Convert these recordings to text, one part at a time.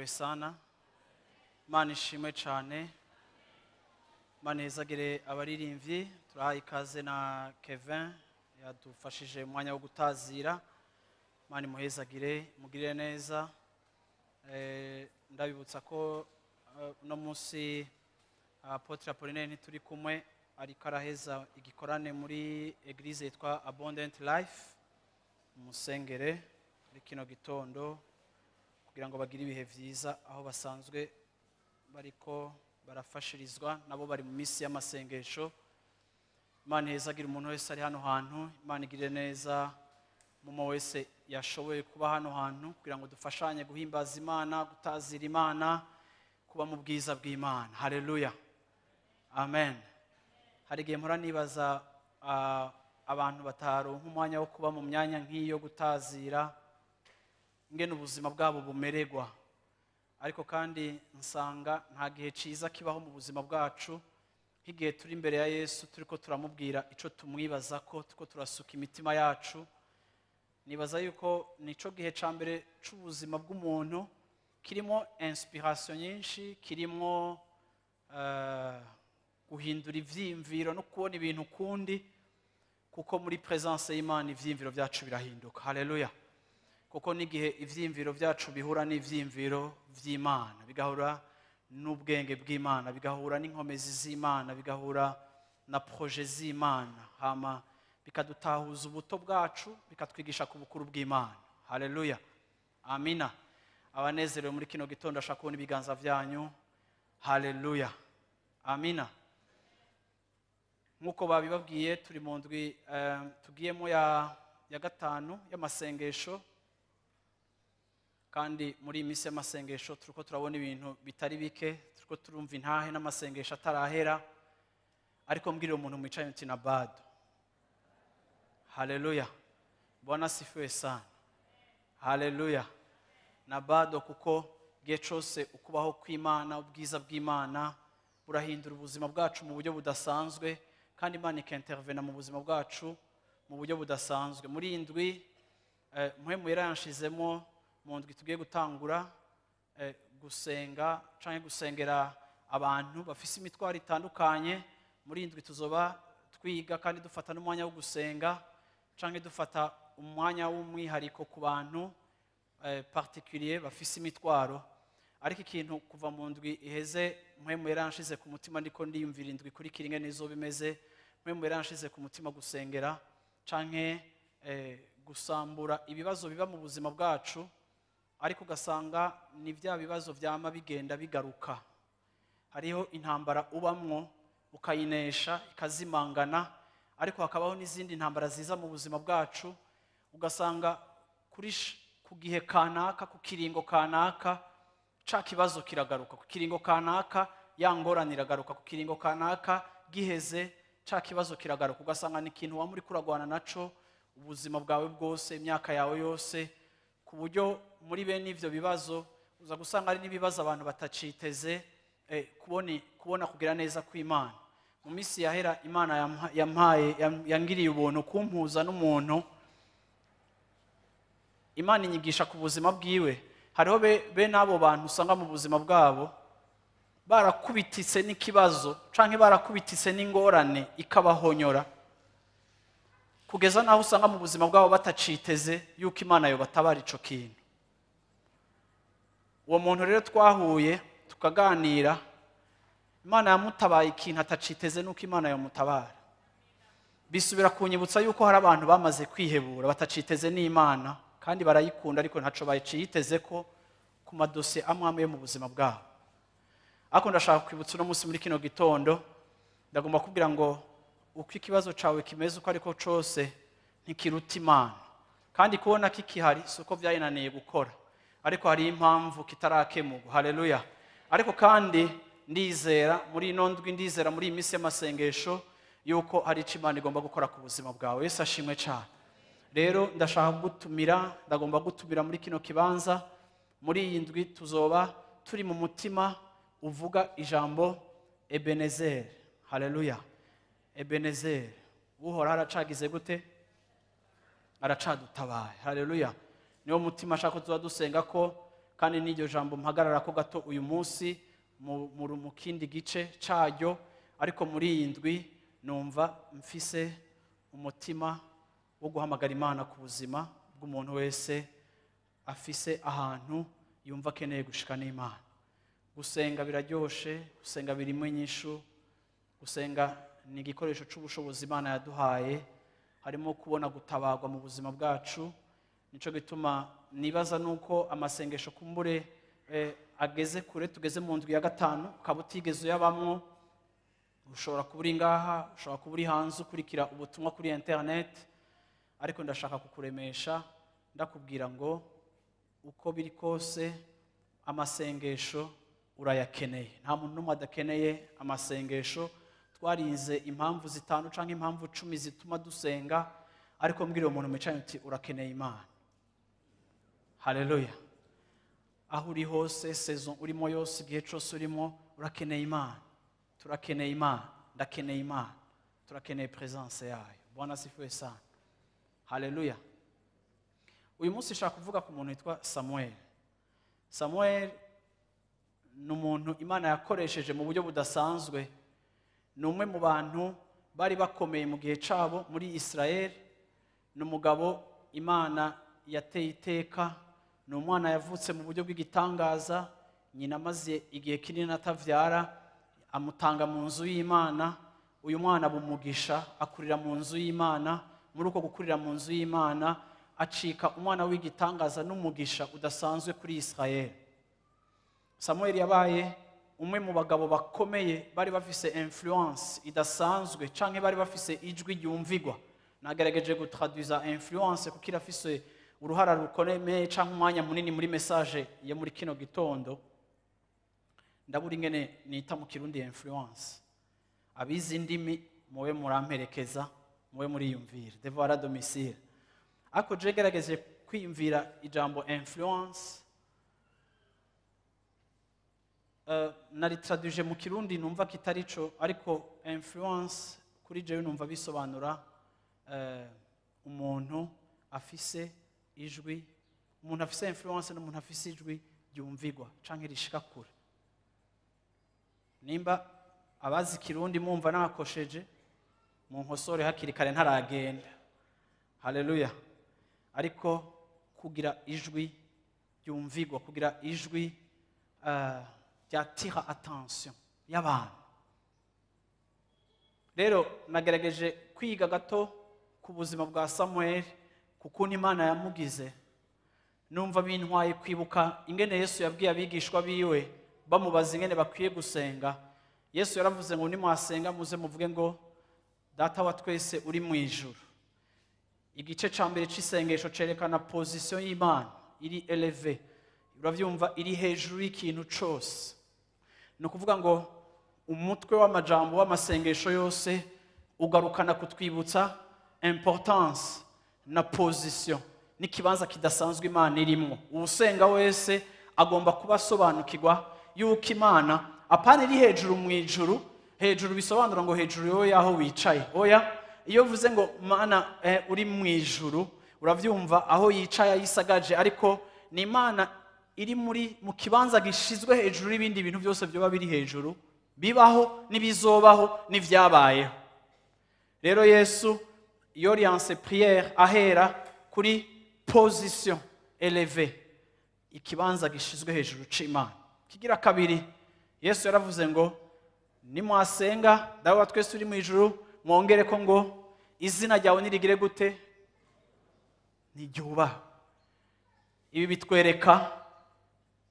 Sana Imana ishimwe cyane. Imana ihezagire abaririmbyi. Turahaye ikaze na Kevin yadufashije umwanya wo gutazira. Imana imuhezagire, mugirire neza. Ndabibutsa ko uno munsi Apotre Apollinaire ntituri kumwe, ariko araheza igikorane muri eglise yitwa Abundant Life. Musengere muri kino gitondo kugira ngo bagire ibihe vyiza aho basanzwe bariko barafashirizwa, nabo bari mu misi y'amasengesho. Imana ihezagira umuntu wese ari hano hantu. Imana igirire neza mumo wese yashoboye kuba hano hantu kugira ngo dufashanye guhimbaza Imana, gutazira Imana, kuba mu bwiza bw'Imana. Haleluya, amen. Hari igihe mpora nibaza abantu bataronka umwanya wo kuba mu myanya nk'iyo gutazira ngene ubuzima bwabo bumeregwa, ariko kandi nsanga nta gihe ciza kibaho mu buzima bwacu nk'igihe turi imbere ya Yesu turiko turamubwira ico tumwibaza ko turiko turasuka imitima yacu. Nibaza yuko nico gihe ca mbere c'ubuzima bw'umuntu kirimo inspiration nyinshi, kirimo guhindura ivyiyumviro no kubona ibintu kundi, kuko muri presence y'Imana ivyiyumviro vyacu birahinduka. Haleluya. Kuko n'igihe ivyiyumviro vyacu bihura n'ivyiyumviro vy'Imana, bigahura n'ubwenge bw'Imana, bigahura n'inkomezi z'Imana, bigahura na projet z'Imana, hama bikadutahuza ubuto bwacu, bikatwigisha ku bukuru bw'Imana. Haleluya, amina. Abanezerewe muri kino gitondo ashaka kubona ibiganza vyanyu. Haleluya, amina. Nkuko babibabwiye turi mu ndwi tugiyemo ya gatanu y'amasengesho, kandi muri iyi minsi y'amasengesho turiko turabona ibintu bitari bike, turiko turumva intahe n'amasengesho atarahera. Ariko mbwirira umuntu mwicaye uti na bado. Haleluya, Bwana sifiwe sana. Haleluya, na bado, kuko igihe cose ukubaho kw'Imana, ubwiza bw'Imana burahindura ubuzima bwacu mu buryo budasanzwe, kandi Imana ikintervena mu buzima bwacu mu buryo budasanzwe. Muri iyi ndwi Mpwemu yaranshizemo mu ndwi tugiye gutangura gusenga canke gusengera abantu bafise imitwaro itandukanye. Muri iyi ndwi tuzoba twiga kandi dufata n'umwanya wo gusenga canke dufata umwanya w'umwihariko ku bantu particulier bafise imitwaro. Ariko ikintu kuva mu ndwi iheze Mpwemu yaranshize ku mutima, ndiko ndiyumvira indwi kuri kiringe nizo bimeze. Mpwemu yaranshize ku mutima gusengera canke gusambura ibibazo biba mu buzima bwacu, ariko ugasanga ni bya bibazo vyama bigenda bigaruka. Hariho intambara ubamwo ukayinesha ikazimangana, ariko hakabaho n'izindi ntambara ziza mu buzima bwacu, ugasanga kuri ku gihe kanaka, ku kiringo kanaka ca kibazo kiragaruka, ku kiringo kanaka ya ngorane iragaruka, ku kiringo kanaka giheze ca kibazo kiragaruka. Ugasanga ni ikintu wamuri kuragwana naco ubuzima bwawe bwose, imyaka yawe yose, ku buryo muri bene ivyo bibazo uza gusanga ari n'ibibazo abantu bataciteze kubona kugira neza kw'Imana. Mu minsi yahera Imana yampaye yangiriye ubuntu kumpuza n'umuntu. Imana inyigisha ku buzima bwiwe. Hariho be n'abo bantu usanga mu buzima bwabo barakubititse n'ikibazo canke barakubititse n'ingorane ikabahonyora, kugeza naho usanga mu buzima bwabo bataciteze yuko Imana yo batabara ico kintu. Uwo muntu rero twahuye tukaganira, Imana yamutabaye ikintu ataciteze nuko Imana yomutabara. Bisubira kunyibutsa yuko hari abantu bamaze kwihebura bataciteze n'Imana, kandi barayikunda ariko ntaco bayiciteze ko ku madosiye amwe yo mu buzima bwabo. Ariko ndashaka kwibutsa uno munsi muri kino gitondo, ndagomba kubwira ngo uko ikibazo cawe kimeze uko ariko cose, ntikiruta Imana. Kandi kubona kikihari si uko byayinaniye gukora, ariko hari impamvu kitarakemurwa. Haleluya. Ariko kandi ndizera muri ino ndwi, ndizera muri iyi minsi y'amasengesho yuko hari icyo Imana igomba gukora ku buzima bwawe. Yesu ashimwe cyane. Rero ndashaka gutumira, ndagomba gutumira muri kino kibanza. Muri iyi ndwi tuzoba turi mu mutima uvuga ijambo Ebenezer. Haleluya. Ebenezer, Uhoraho aracagize gute? Aracadutabaye. Haleluya. Niwo mutima ashaka ko tuba dusenga ko, kandi n'iryo jambo mpagarara ko gato uyu munsi mu kindi gice caryo. Ariko muri iyi ndwi numva mfise umutima wo guhamagara Imana ku buzima bw'umuntu wese afise ahantu yumva akeneye gushika n'Imana. Gusenga biraryoshe, gusenga birimo inyishu, gusenga ni igikoresho c'ubushobozi Imana yaduhaye, harimo kubona gutabarwa mu buzima bwacu. Nico gituma nibaza nuko amasengesho kumbure ageze kure, tugeze mu ndwi ya gatanu, ukaba utigeze uyabamwo. Ushobora kuba uri ngaha, ushobora kuba uri hanze ukurikira ubutumwa kuri internet, ariko ndashaka kukuremesha ndakubwira ngo uko biri kose amasengesho urayakeneye. Nta muntu n'umwe adakeneye amasengesho. Twarize impamvu 5 canke impamvu 10 zituma dusenga, ariko mbwira umuntu mwicaye uti urakeneye Imana. Haleluya. Aho uri hose, saison urimo yose, igihe cyose urimo, urakeneye Imana. Turakeneye Imana, ndakeneye Imana, turakeneye presence yayo. Bwana asifiwe sana. Haleluya. Uyu munsi nshaka kuvuga ku muntu witwa Samuel. Samuel ni umuntu Imana yakoresheje mu buryo budasanzwe. Ni umwe mu bantu bari bakomeye mu gihe cabo muri Israel. Ni umugabo Imana yateye iteka, ni umwana yavutse mu buryo bw'igitangaza. Nyina amaze igihe kinini atavyara, amutanga mu nzu y'Imana. Uyu mwana bumugisha, akurira mu nzu y'Imana. Muri uko gukurira mu nzu y'Imana acika umwana w'igitangaza n'umugisha udasanzwe kuri Israel. Samuel yabaye umwe mu bagabo bakomeye bari bafise influence idasanzwe, canke bari bafise ijwi ryumvigwa. Nagerageje gutraduza influence kuko irafise uruhara rukomeye canke umwanya munini muri message yo muri kino gitondo. Ndabura ingene nita mu Kirundi influence. Abizi indimi muwe muramperekeza, muwe muriyumvira, devoir à domicile. Ariko je gerageje kwiyumvira ijambo influence, naritraduje mu Kirundi numva kitari co, ariko influence kuri jewe numva bisobanura umuntu afise ijwi. Umuntu afise influence n'umuntu afise ijwi ryumvigwa canke rishika kure. Nimba abazi Kirundi mumva nakosheje, munkosore hakiri kare ntaragenda. Haleluya. Ariko kugira ijwi ryumvigwa, kugira ijwi ryatira attention y'abantu. Rero nagerageje kwiga gato ku buzima bwa Samuel, kuko Imana yamugize. Numva bintwaye kwibuka ingene Yesu yabwiye abigishwa biwe bamubaza ingene bakwiye gusenga. Yesu yaravuze ngo nimwasenga muze muvuge ngo Data wa twese uri mu ijuru. Igice ca mbere c'isengesho cerekana position y'Imana iri eleve, uravyumva, iri hejuru y'ikintu cose. Ni ukuvuga ngo umutwe w'amajambo w'amasengesho yose ugarukana kutwibutsa importance na position n'ikibanza kidasanzwe Imana irimwo. Usenga wese agomba kuba asobanukirwa yuko Imana apana iri hejuru mu ijuru. Hejuru bisobanura ngo hejuru yowe yaho wicaye. Oya, iyo uvuze ngo Mana uri mu ijuru, uravyumva aho yicaye yisagaje, ariko ni Imana iri muri mu kibanza gishizwe hejuru y'ibindi bintu byose byoba biri hejuru, bibaho n'ibizobaho n'ivyabayeho. Rero Yesu yorience prière ahera kuri position élevée, ikibanza gishizwe hejuru c'Imana. Kigira kabiri, Yesu yaravuze ngo nimwasenga Dawe wa twese uri mu ijuru, mwongere ko ngo izina ryawe nirigire gute, niryubahe. Ibi bitwereka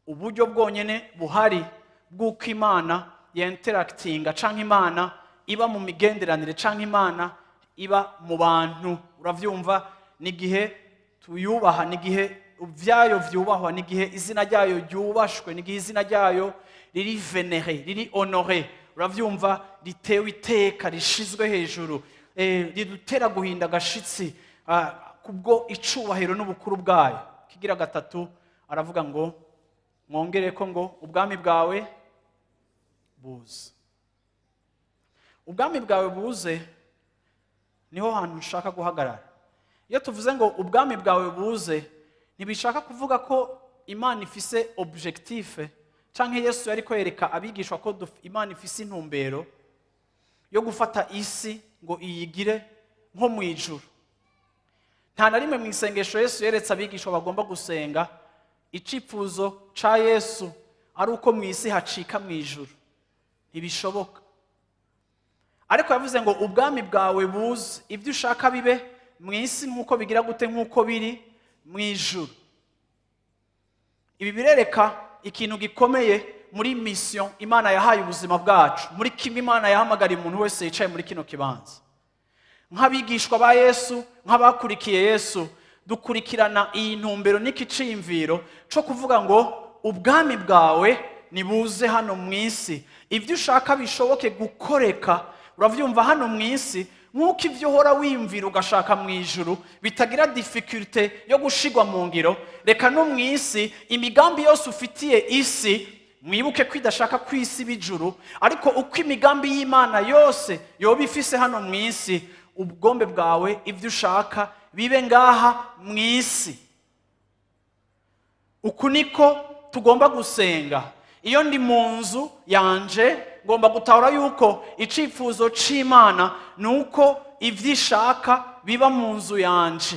uburyo bwonyene buhari bw'uko Imana yinteractinga, canke Imana iba mu migenderanire, canke Imana iba mu bantu. Uravyumva, n'igihe tuyubaha, n'igihe byayo vyubahwa, n'igihe izina ryayo ryubashwe, n'igihe izina ryayo riri vénéré, riri honoré, uravyumva, ritewe iteka, rishizwe hejuru, ridutera guhinda agashitsi kubwo icubahiro n'ubukuru bwayo. Kigira gatatu aravuga ngo mwongere ko ngo ubwami bwawe buze. Ubwami bwawe buze niho hantu nshaka guhagarara. Iyo tuvuze ngo ubwami bwawe buze, ntibishaka kuvuga ko Imana ifise objectif, canke Yesu yariko yereka abigishwa ko Imana ifise intumbero yo gufata isi ngo iyigire nko mu ijuru. Nta na rimwe mu isengesho Yesu yeretse abigishwa bagomba gusenga icipfuzo ca Yesu ari uko mu isi hacika mu ijuru. Ntibishoboka. Ariko yavuze ngo ubwami bwawe buze, ibyo ushaka bibe mu isi nk'uko bigira gute, nk'uko biri mu ijuru. Ibi birereka ikintu gikomeye muri mission Imana yahaye ubuzima bwacu, muri kimwe Imana yahamagariye umuntu wese yicaye muri kino kibanza. Nk'abigishwa ba Yesu, nk'abakurikiye Yesu, dukurikirana iyi ntumbero n'ikiciyumviro cyo kuvuga ngo ubwami bwawe nibuze hano mu isi, ibyo ushaka bishoboke gukoreka, uravyumva, hano mu isi nk'uko ibyo uhora wiyumvira ugashaka mu ijuru bitagira difficulté yo gushigwa mu ngiro. Reka no mu isi imigambi yose ufitiye isi, mwibuke ko idashaka ku isi b'ijuru, ariko uko imigambi y'Imana yose yoba ifise hano mu isi, ubugombe bwawe, ibyo ushaka bibe ngaha mu isi. Uku niko tugomba gusenga. Iyo ndi mu nzu yanje ngomba gutahura yuko icifuzo c'Imana nuko ivyo ishaka biba mu nzu yanje.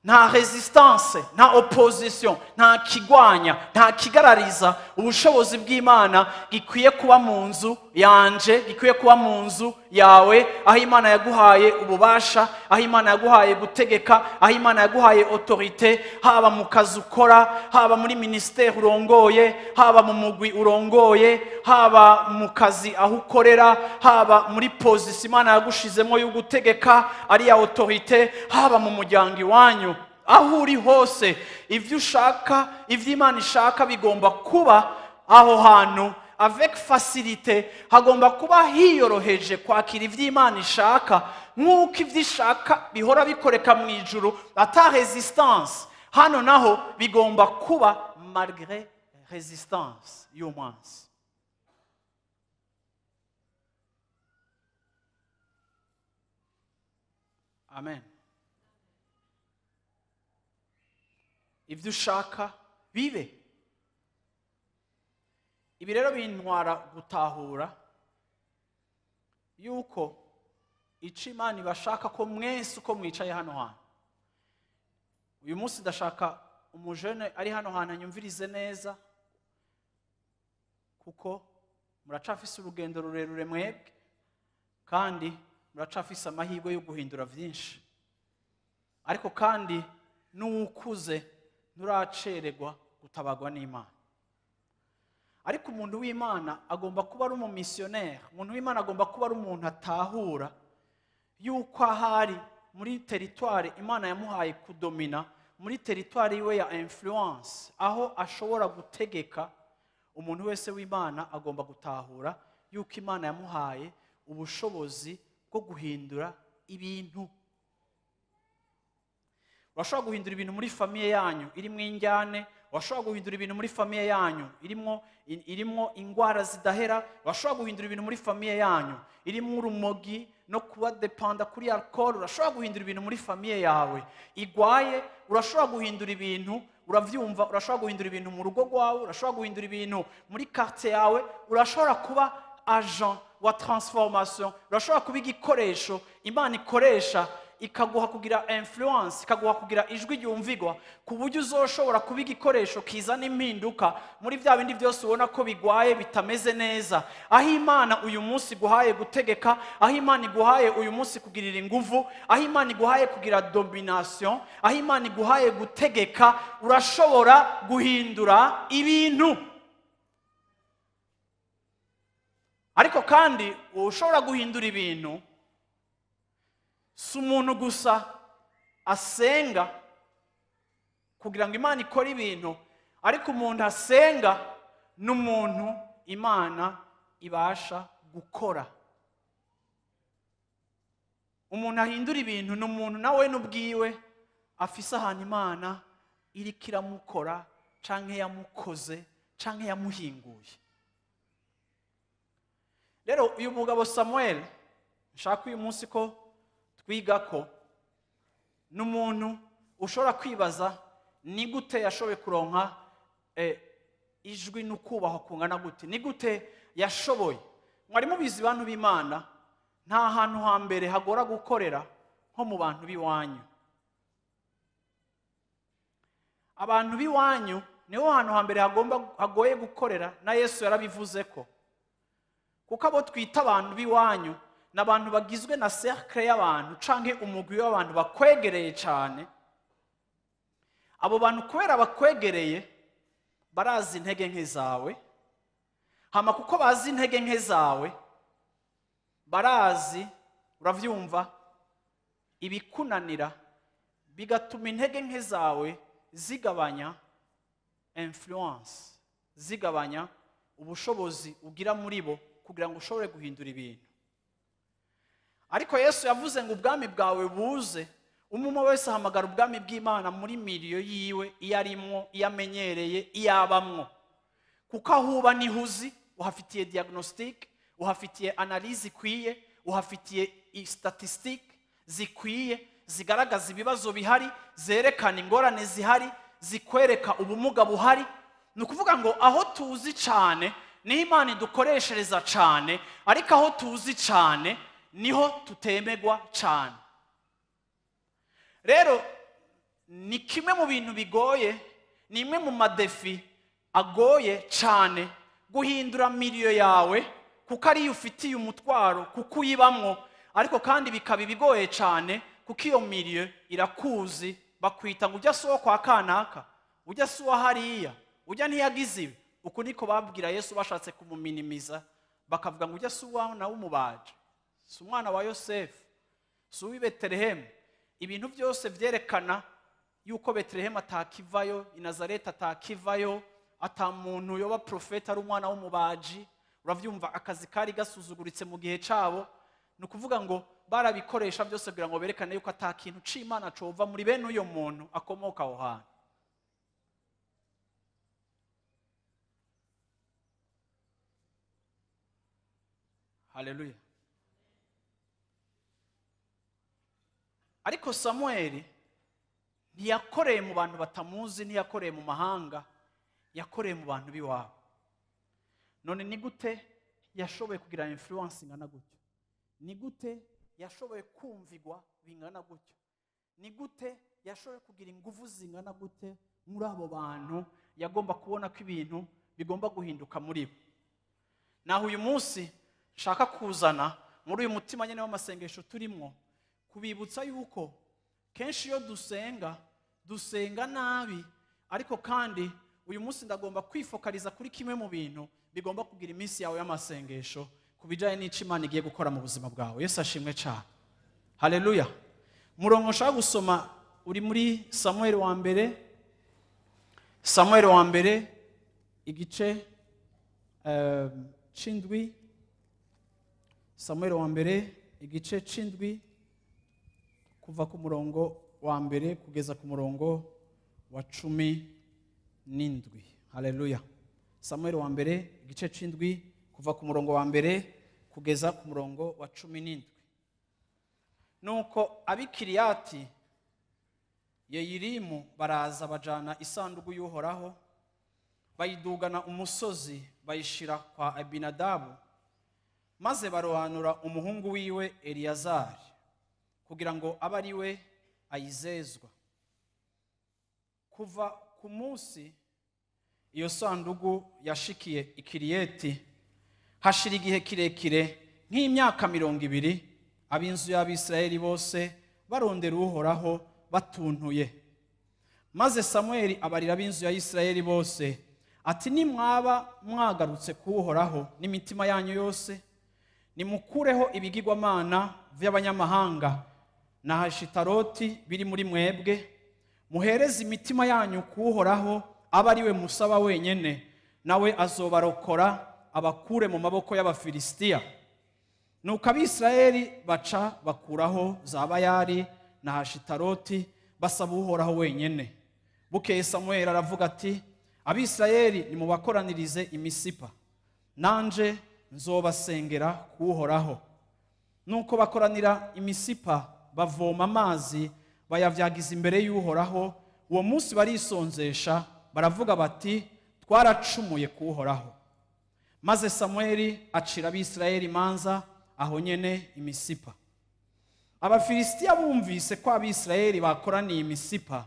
Nta résistance, nta opposition, nta kigwanya, nta kigarariza ubushobozi bw'Imana gikwiye kuba mu nzu yanje, gikwiye kuba mu nzu yawe, aho Imana yaguhaye ububasha, aho Imana yaguhaye gutegeka, aho Imana yaguhaye autorité, haba mu kazi ukora, haba muri ministère urongoye, haba mu mugwi urongoye, haba mu kazi aho ukorera, haba muri position Imana yagushizemo yo gutegeka ari ya autorité, haba mu muryango iwanyu, aho uri hose, ivyo ushaka, ivyo Imana ishaka bigomba kuba aho hantu avec facilité. Hagomba kuba hiyoroheje kwakira ivyo Imana ishaka, nk'uko ivyo ishaka bihora bikoreka mu ijuru ata résistance. Hano naho bigomba kuba malgré résistance y'umwansi. Amen. Ivyo ushaka bibe. Ibi rero bintwara gutahura yuko ico Imana ibashaka ko mwese uko mwicaye hano hantu. Uyu munsi ndashaka umujene ari hano hantu anyumvirize neza, kuko muracafise urugendo rurerure mwebwe, kandi muracafise amahirwe yo guhindura vyinshi. Ariko kandi n'ukuze nturacererwa gutabagwa n'Imana. Ariko umuntu w'Imana agomba kuba ari umumissionnaire, umuntu w'Imana agomba kuba ari umuntu atahura yuko ahari muri territoire Imana yamuhaye kudomina, muri territoire yiwe ya influence, aho ashobora gutegeka. Umuntu wese w'Imana agomba gutahura yuko Imana yamuhaye ubushobozi bwo guhindura ibintu. Urashobora guhindura ibintu muri famille yanyu irimwo injyane, urashobora guhindura ibintu muri famille yanyu irimwo ingwara zidahera, urashobora guhindura ibintu muri famille yanyu irimwo urumogi no kuba dependa kuri alcool, urashobora guhindura ibintu muri famille yawe igwaye, urashobora guhindura ibintu, uravyumva, urashobora guhindura ibintu mu rugo rwawe, urashobora guhindura ibintu muri quartier yawe, urashobora kuba agent wa transformation, urashobora kuba igikoresho Imana ikoresha ikaguha kugira influence, ikaguha kugira ijwi ryumvigwa, ku buryo uzoshobora kuba igikoresho kizana impinduka muri bya bindi byose ubona ko bigwaye bitameze neza. Aho Imana uyu munsi iguhaye gutegeka, aho Imana iguhaye uyu munsi kugirira inguvu, aho Imana iguhaye kugira domination, aho Imana iguhaye gutegeka, urashobora guhindura ibintu. Ariko kandi ushobora guhindura ibintu si umuntu gusa asenga kugira ngo Imana ikore ibintu, ariko umuntu asenga n'umuntu Imana ibasha gukora. Umuntu ahindura ibintu ni umuntu nawe n'ubwiwe afise ahantu Imana iriko iramukora canke yamukoze canke yamuhinguye. Rero uyu mugabo Samuel nshaka uyu munsi ko twiga ko n'umuntu ushobora kwibaza ni gute yashoboye kuronka ijwi n'ukubahwa kungana gute, ni gute yashoboye. Mwari mubizi bantu b'Imana, nta hantu hambere hagora gukorera nko mu bantu b'iwanyu. Abantu b'iwanyu niho hantu hambere hagoye gukorera, na Yesu yarabivuze ko. Kuko abo twita abantu b'iwanyu n'abantu bagizwe na cercle y'abantu canke umugwi w'abantu bakwegereye cyane. Abo bantu kubera bakwegereye barazi intege nke zawe, hama kuko bazi intege nke zawe barazi, uravyumva, ibikunanira, bigatuma intege nke zawe zigabanya influence, zigabanya ubushobozi ugira muri bo kugira ngo ushobore guhindura ibintu. Ariko Yesu yavuze ngo ubwami bwawe buze. Umwe wese ahamagara ubwami bw'Imana muri miliyo yiwe, iyo arimwo, iyo amenyereye, iyo abamwo. Kuko aho uba niho uzi, uhafitiye diagnostic, uhafitiye analyse ikwiye, uhafitiye statistique zikwiye, zigaragaza ibibazo bihari, zerekana ingorane zihari, zikwereka ubumuga buhari. Ni ukuvuga ngo aho tuzi cyane niho Imana idukoreshereza cyane, ariko aho tuzi cyane niho tutemegwa cyane. Rero ni kimwe mu bintu bigoye, ni imwe mu madefi agoye cyane guhindura miliyo yawe, kuko ariyo ufitiye umutwaro, kuko uyibamwo, ariko kandi bikaba ibigoye cyane kuko iyo miliyo irakuzi, bakwita ngo ujya si uwo kwa kanaka, ujya si uwo hariya, ujya ntiyagize ibi. Uku niko babwira Yesu bashatse kumuminimiza, bakavuga ngo ujya si uwo w'umubaji, si umwana wa Yosefu, si uw'i Betelehemu. Ibintu byose byerekana yuko Betelehemu atakivayo, i Nazareti atakivayo, ata muntu yoba profeta ari umwana w'umubaji. Uravyumva, akazi kari gasuzuguritse mu gihe cabo. Ni ukuvuga ngo barabikoresha byose kugira ngo berekane yuko ata kintu c'Imana cova muri bene uyo muntu akomoka aho hantu. Haleluya. Ariko Samuel ntiyakoreye mu bantu batamuzi, ntiyakoreye mu mahanga, yakoreye mu bantu b'iwabo. None ni gute yashoboye kugira influence ingana gutyo? Ni gute yashoboye kumvigwa bingana gutyo? Ni gute yashoboye kugira ingufu zingana gute muri abo bantu yagomba kubona ko ibintu bigomba guhinduka muri bo? Naho uyu munsi nshaka kuzana muri uyu mutima nyene w'amasengesho turimo, kubibutsa yuko kenshi iyo dusenga dusenga nabi, ariko kandi uyu munsi ndagomba kwifokaliza kuri kimwe mu bintu bigomba kugira iminsi yawe y'amasengesho kubijanye n'ico Imana igiye gukora mu buzima bwawe. Yesu ashimwe cyane. Haleluya. Murongo nshaka gusoma uri muri Samuel wa mbere, Samuel wa mbere igice c'indwi, Samuel wa mbere igice c'indwi, kuva ku murongo wa mbere kugeza ku murongo wa 17. Haleluya. Samuel wa mbere igice c'indwi, kuva ku murongo wa mbere kugeza ku murongo wa 17. Nuko ab'Ikiriyati Yeyirimu baraza bajana isanduku y'Uhoraho, bayidugana umusozi bayishira kwa Abinadabu, maze barohanura umuhungu wiwe Eliyazari kugira ngo abe ari we ayizezwa. Kuva ku munsi iyo sanduku yashikiye Ikiriyeti hashira igihe kirekire nk'imyaka 20, ab'inzu y'Abisirayeli bose barondera Uhoraho batuntuye. Maze Samuel abarira ab'inzu ya Isirayeli bose ati, nimwaba mwagarutse ku Uhoraho n'imitima yanyu yose, nimukureho ibigirwamana by'abanyamahanga na Hashitaroti biri muri mwebwe, muhereze imitima yanyu kuhoraho, aba ari we musaba wenyene, nawe azobarokora abakure mu maboko y'Abafilisitiya. Nuko Abisirayeli baca bakuraho za Bayali na Hashitaroti, basaba Uhoraho wenyene. Bukeye Samweli aravuga ati: Abisirayeli nimubakoranirize imisipa, nanje nzobasengera kuhoraho. Nuko bakoranira imisipa, bavoma amazi bayavyagiza imbere y'Uhoraho. Uwo munsi barisonzesha, baravuga bati: twaracumuye kuhoraho. Maze Samweli acira Abisirayeli imanza aho nyene imisipa. Abafilisitiya bumvise ko Abisirayeli bakoraniye imisipa,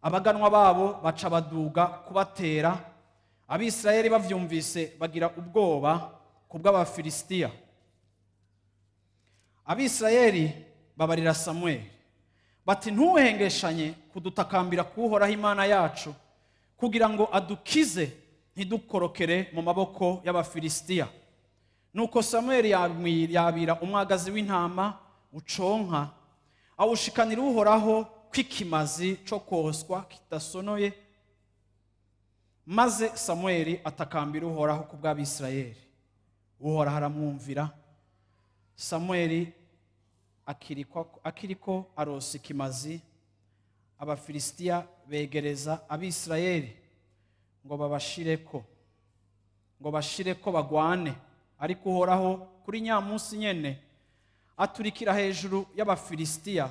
abaganwa babo baca baduga kubatera. Abisirayeli bavyumvise bagira ubwoba kubw'Abafilisitiya. Abisirayeli babarira Samweli bati: ntuhengeshanye kudutakambira kuhoraho Imana yacu, kugira ngo adukize ntidukorokere mu maboko y'Abafilisitiya. Nuko Samweli yabira umwagazi w'intama uconka, awushikanira Uhoraho kw'ikimazi co koswa kidasonoye. Maze Samweli atakambira Uhoraho ku bw'Abisirayeli, Uhoraho aramwumvira. Samweli akiriko arosa ikimazi, Abafilisitiya begereza Abisirayeli ngo babashireko, ngo bashireko bagwane. Ariko Uhoraho kuri nyamunsi nyene aturikira hejuru y'Abafilisitiya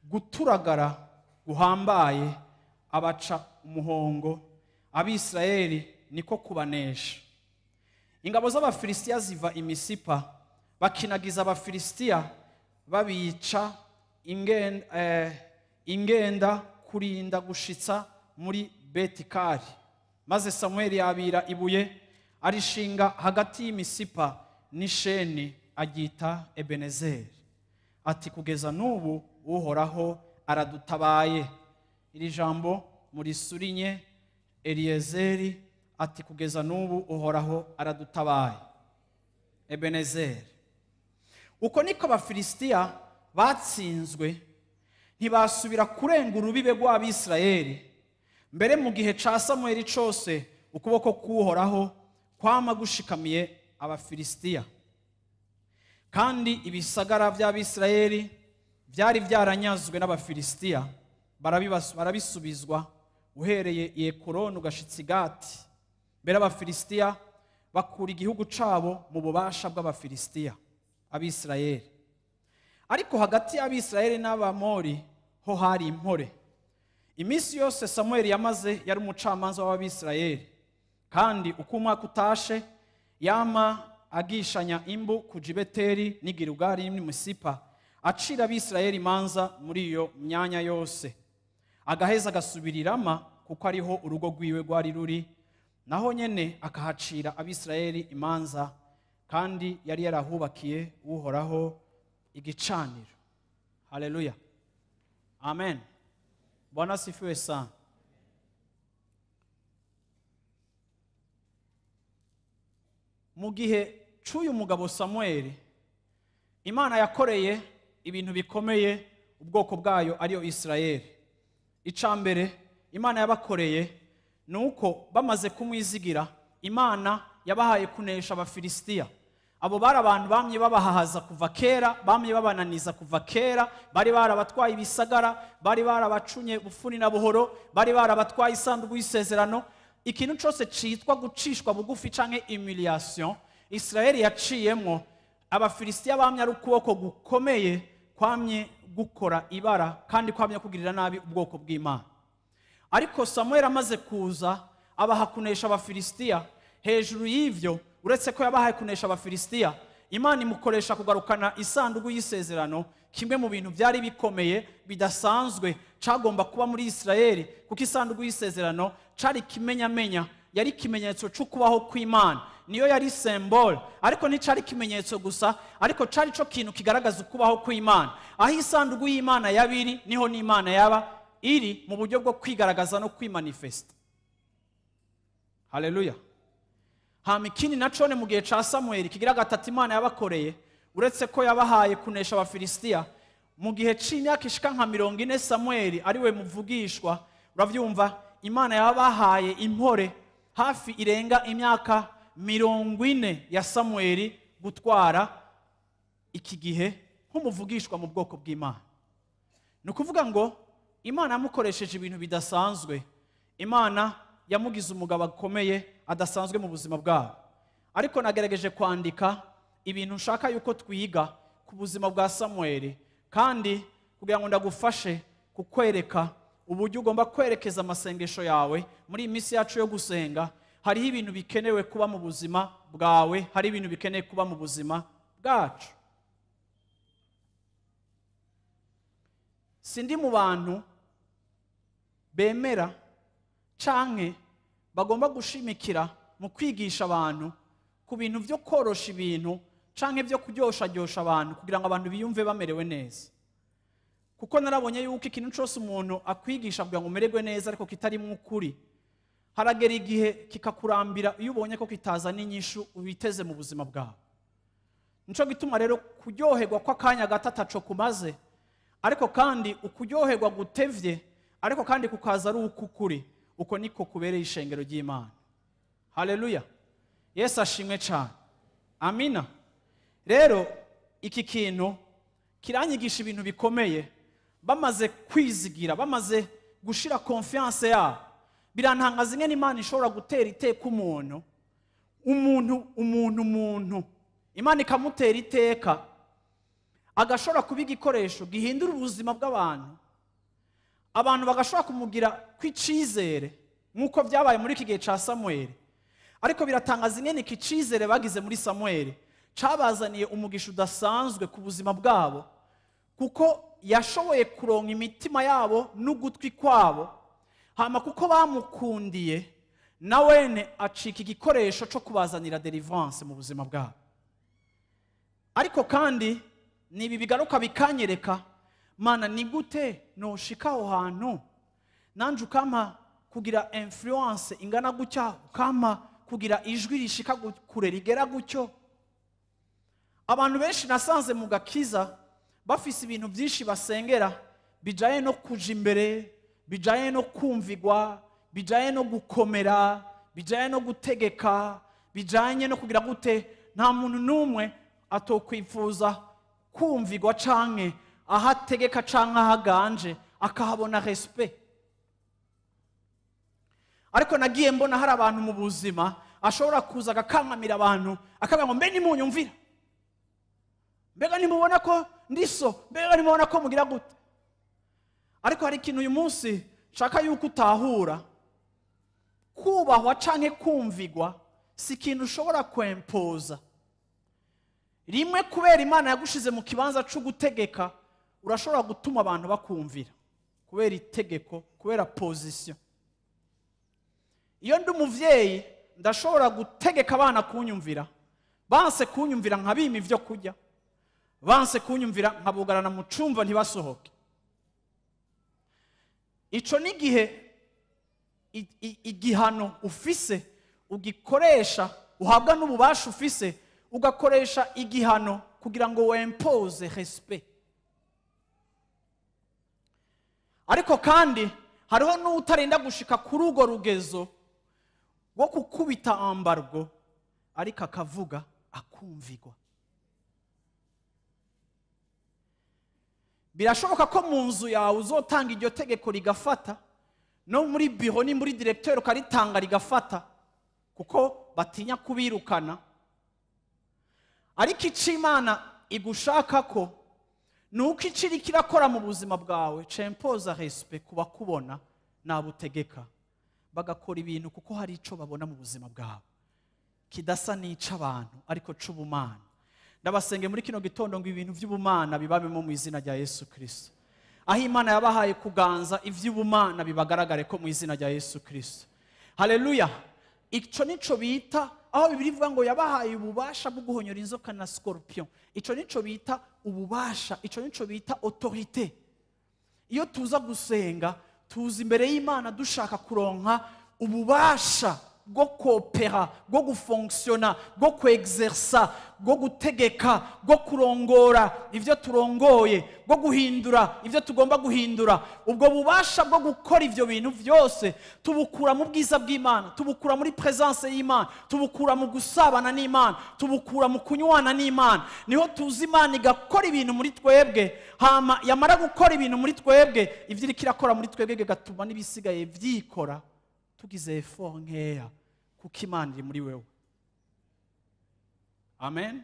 guturagara guhambaye, abaca umuhongo. Abisirayeli niko kubanesha. Ingabo z'Abafilisitiya ziva imisipa, bakinagiza Abafilisitiya, babica ingenda kurinda gushitsa muri Betikari. Maze Samweli yabira ibuye arishinga hagati y'imisipa n'isheni, aryita Ebenezeri, ati: kugeza n'ubu Uhoraho aradutabaye. Iri jambo murisurinye Eliyezeri, ati: kugeza n'ubu Uhoraho aradutabaye. Ebenezeri. Uko niko Abafilisitiya batsinzwe, ntibasubira kurenga urubibe rw'Abisirayeli. Mbere mu gihe ca Samweli cose ukuboko k'Uhoraho kwama gushikamiye Abafilisitiya. Kandi ibisagara by'Abisirayeli byari byaranyazwe n'Abafilisitiya, barabisubizwa uhereye i Ekuroni ugashitsa i Gati. Mbere Abafilisitiya bakura igihugu cabo mu bubasha bw'Abafilisitiya, Abisirayeli. Ariko hagati y'Abisirayeli n'Abamori ho hari impore. Iminsi yose Samweli yamaze yari umucamanza w'Abisirayeli, kandi uko umwaka utashe yama agishanya imbu kuja i Beteli n'i Gilugari n'i Misipa, acira Abisirayeli imanza muri iyo myanya yose. Agaheza agasubira i Rama, kuko ariho urugo rwiwe rwari ruri, naho nyene akahacira Abisirayeli imanza, kandi yari yarahubakiye Uhoraho igicaniro. Haleluya, amen. Bwana asifiwe sana. Mu gihe c'uyu mugabo Samweli, Imana yakoreye ibintu bikomeye ubwoko bwayo ariyo Isirayeli. Icambere Imana yabakoreye nuko bamaze kumwizigira, Imana yabahaye kunesha Abafilisitiya. Abo bari abantu bamye babahahaza kuva kera, bamye babananiza kuva kera, bari barabatwaye ibisagara, bari barabacunye bufuni na buhoro, bari barabatwaye isanduku y'isezerano. Ikintu cose citwa gucishwa bugufi canke humiliation Isirayeli yaciyemwo. Abafilisitiya bamye ari ukuboko gukomeye kwamye gukora ibara kandi kwamye kugirira nabi ubwoko bw'Imana. Ariko Samweli amaze kuza abaha kunesha Abafilisitiya. Hejuru y'ivyo, uretse ko yabahaye kunesha Abafilisitiya, Imana imukoresha kugarukana isanduku y'isezerano, kimwe mu bintu byari bikomeye bidasanzwe cagomba kuba muri Isirayeli, kuko isanduku y'isezerano cari kimenyamenya, yari ikimenyetso c'ukubaho kw'Imana, niyo yari symbole. Ariko nticari ikimenyetso gusa, ariko cari co kintu kigaragaza ukubaho kw'Imana. Aho isanduku y'Imana yabiri niho n'Imana yaba iri mu buryo bwo kwigaragaza no kwimanifesta. Haleluya. Hama ikindi nacone mu gihe ca Samweli kigira gatatu Imana yabakoreye, uretse ko yabahaye kunesha Abafilisitiya, Mu gihe c'imyaka ishika nka 40 Samuel ariwe muvugishwa, uravyumva, Imana yabahaye impore hafi irenga imyaka 40 ya Samuel gutwara iki gihe nk'umuvugishwa mu bwoko bw'Imana. Ni ukuvuga ngo Imana yamukoresheje ibintu bidasanzwe. Imana yamugize umugabo akomeye adasanzwe mu buzima bwabo. Ariko nagerageje kwandika ibintu nshaka yuko twiga ku buzima bwa Samuel, kandi kugira ngo ndagufashe kukwereka uburyo ugomba kwerekeza amasengesho yawe muri iyi minsi yacu yo gusenga. Hariho ibintu bikenewe kuba mu buzima bwawe, hari ibintu bikeneye kuba mu buzima bwacu. Sindi mu bantu bemera canke bagomba gushimikira mu kwigisha abantu ku bintu byo korosha ibintu canke byo kuryosharyosha abantu kugira ngo abantu biyumve bamerewe neza. Kuko narabonye yuko ikintu cyose umuntu akwigisha kugira ngo umererwe neza ariko kitarimo ukuri, haragera igihe kikakurambira iyo ubonye ko kitazana inyishu ubiteze mu buzima bwawe. Nico gituma rero kuryoherwa kw'akanya gato ataco kumaze, ariko kandi ukuryoherwa gutevye ariko kandi kukaza ari ukukuri, uko niko kubereye ishengero ry'Imana. Haleluya, Yesu ashimwe cyane. Amina. Rero iki kintu kiranyigisha ibintu bikomeye. Bamaze kwizigira, bamaze gushira confiance yabo, birantangaza ingene Imana ishobora gutera iteka umuntu, umuntu umuntu umuntu, Imana ikamutera iteka agashobora kuba igikoresho gihindura ubuzima bw'abantu, abantu bagashobora kumugira kw'icizere nk'uko byabaye muri iki gihe ca Samuel. Ariko biratangaza ingene iki cizere bagize muri Samuel cabazaniye umugisha udasanzwe ku buzima bwabo, kuko yashoboye kuronka imitima yabo n'ugutwi kwabo. Hama kuko bamukundiye, nawene acika igikoresho co kubazanira deliverance mu buzima bwabo. Ariko kandi nibi bigaruka bikanyereka, Mana ni gute noshika aho hantu nanje ukampa kugira influence ingana gutya, ukampa kugira ijwi rishika kure rigera gutyo. Abantu benshi nasanze mu gakiza bafise ibintu byinshi basengera bijaye no kuja imbere, bijaye no kumvigwa, bijaye no gukomera, bijaye no gutegeka, bijanye no kugira gute. Nta muntu n'umwe atokwifuza kumvigwa canke ahategeka canke ahaganje akahabona respect. Ariko nagiye mbona hari abantu mu buzima ashobora kuza agakankamira abantu akavuga ngo mbe nimunyumvira, mbega nimubona ko ndiso, mbega nimubona ko mugira gute. Ariko hari ikintu uyu munsi nshaka yuko utahura: kubahwa canke kumvigwa si ikintu ushobora kwempoza. Rimwe kubera Imana yagushize mu kibanza cyo gutegeka, urashobora gutuma abantu bakumvira kubera itegeko, kubera position. Iyo ndi umuvyeyi ndashobora gutegeka abana kunyumvira, banse kunyumvira nkabima ivyo kurya, banse kunyumvira nkabugarana mu cumba ntibasohoke. Ico n'igihe igihano ufise ugikoresha, uhabwa n'ububasha ufise, ugakoresha igihano kugira ngo wempoze respect. Ariko kandi hariho n'utarinda gushika kuri urwo rugezo rwo kukubita ambargo, ariko akavuga akumvigwa. Birashoboka ko mu nzu yawe uzotanga iryo tegeko rigafata, no muri biro ni muri directeur ukaritanga rigafata, kuko batinya kubirukana. Ariko ico Imana igushaka ko nuko iciri kirakora mu buzima bwawe cempoza respect kuba kubona nabutegeka, bagakora ibintu kuko hari ico babona mu buzima bwawe kidasa n'ic'abantu ariko c'ubumana. Ndabasenge muri kino gitondo ngo ibintu vy'ubumana bibabemo mu izina rya Yesu Kristo. Aho Imana yabahaye kuganza ivy'ubumana bibagaragare ko mu izina rya Yesu Kristo. Haleluya. Ico nico bita, aho Bibiliya ivuga ngo yabahaye ububasha bwo guhonyora inzoka na scorpion, ico nico bita ububasha, ico nico bita autorité. Iyo tuza gusenga tuza imbere y'Imana dushaka kuronka ububasha Bwo kopera, bwo gufonctionna, bwo kwexerça, bwo gutegeka, bwo kurongora ibyo turongoye, bwo guhindura ibyo tugomba guhindura. Ubwo bubasha bwo gukora ibyo bintu byose tubukura mu bwiza bw'Imana, tubukura muri présence y'Imana, tubukura mu gusabana n'Imana, tubukura mu kunywana n'Imana. Niho tuzi Imana igakora ibintu muri twebwe. Hama yamara gukora ibintu muri twebwe, ibyo iriko irakora muri twebwe bigatuma n'ibisigaye byikora, tugize effort nkeya, kuko Imana iri muri wewe. Amen.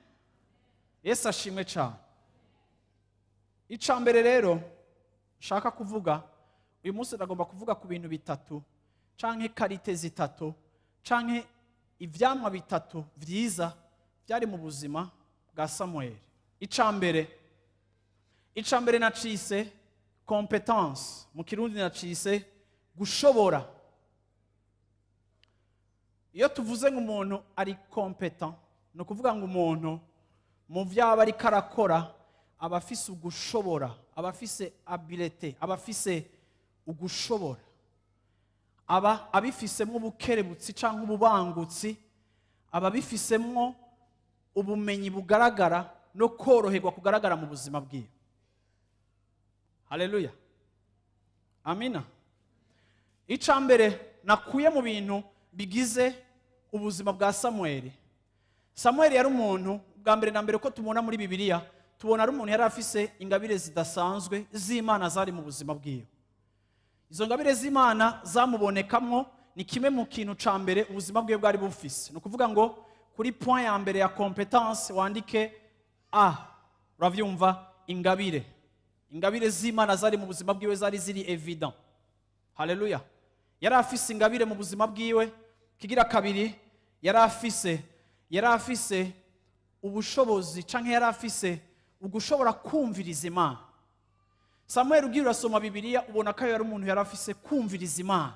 Yesu ashimwe cyane. Icya mbere rero nshaka kuvuga uyu munsi, ndagomba kuvuga ku bintu bitatu canke qualités zitatu canke ivyamwa bitatu vyiza byari mu buzima bwa Samuel. Icya mbere nacise compétence, mu Kirundi nacise gushobora. Iyo tuvuze ngo umuntu ari compétent, ni ukuvuga ngo umuntu mu byo aba ariko arakora aba afise ugushobora, aba afise habileté, aba afise ugushobora, aba abifisemo ubukerebutsi cyangwa ububangutsi, aba abifisemwo ubumenyi bugaragara no koroherwa kugaragara mu buzima bwiwe. Haleluya, amina. Icya mbere nakuye mu bintu bigize ubuzima bwa Samuel, Samuel yari umuntu, bwa mbere na mbere ko tubona muri Bibiliya, tubona ari umuntu yari afise ingabire zidasanzwe z'Imana zari mu buzima bwiwe. Izo ngabire z'Imana zamubonekamwo ni kimwe mu kintu ca mbere ubuzima bwiwe bwari bufise. Ni ukuvuga ngo kuri point ya mbere ya compétence wandike a, uravyumva, ingabire. Ingabire z'Imana zari mu buzima bwiwe zari ziri évident. Haleluya. Yari afise ingabire mu buzima bwiwe. Kigira kabiri, yari afise ubushobozi canke yari afise ugushobora kumviriza Imana. Samuel, ugiye urasoma Bibiliya, ubona ko yari umuntu yari afise kumviriza Imana.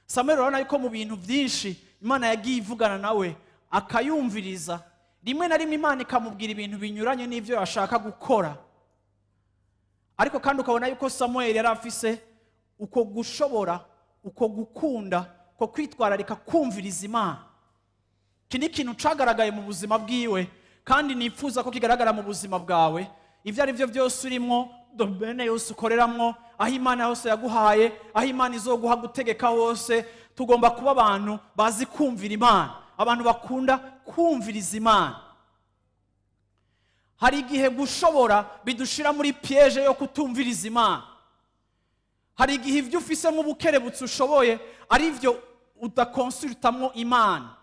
Samuel, urabona yuko mu bintu byinshi Imana yagiye ivugana nawe akayumviriza. Rimwe na rimwe Imana ikamubwira ibintu binyuranye n'ibyo yashaka gukora, ariko kandi ukabona yuko Samuel yari afise uko gushobora, uko gukunda, uko kwitwararika kumviriza Imana. Iki ni ikintu cagaragaye mu buzima bwiwe, kandi nifuza ko kigaragara mu buzima bwawe. Ibyo ari byo byose urimo, domaine yose ukoreramwo, aho Imana hose yaguhaye, aho Imana izoguha gutegeka hose, tugomba kuba abantu bazi kumvira Imana, abantu bakunda kumviriza Imana. Hari igihe gushobora bidushira muri piège yo kutumviriza Imana. Hari igihe ibyo ufise nk'ubukerebutsi ushoboye ari byo udaconsultamwo Imana.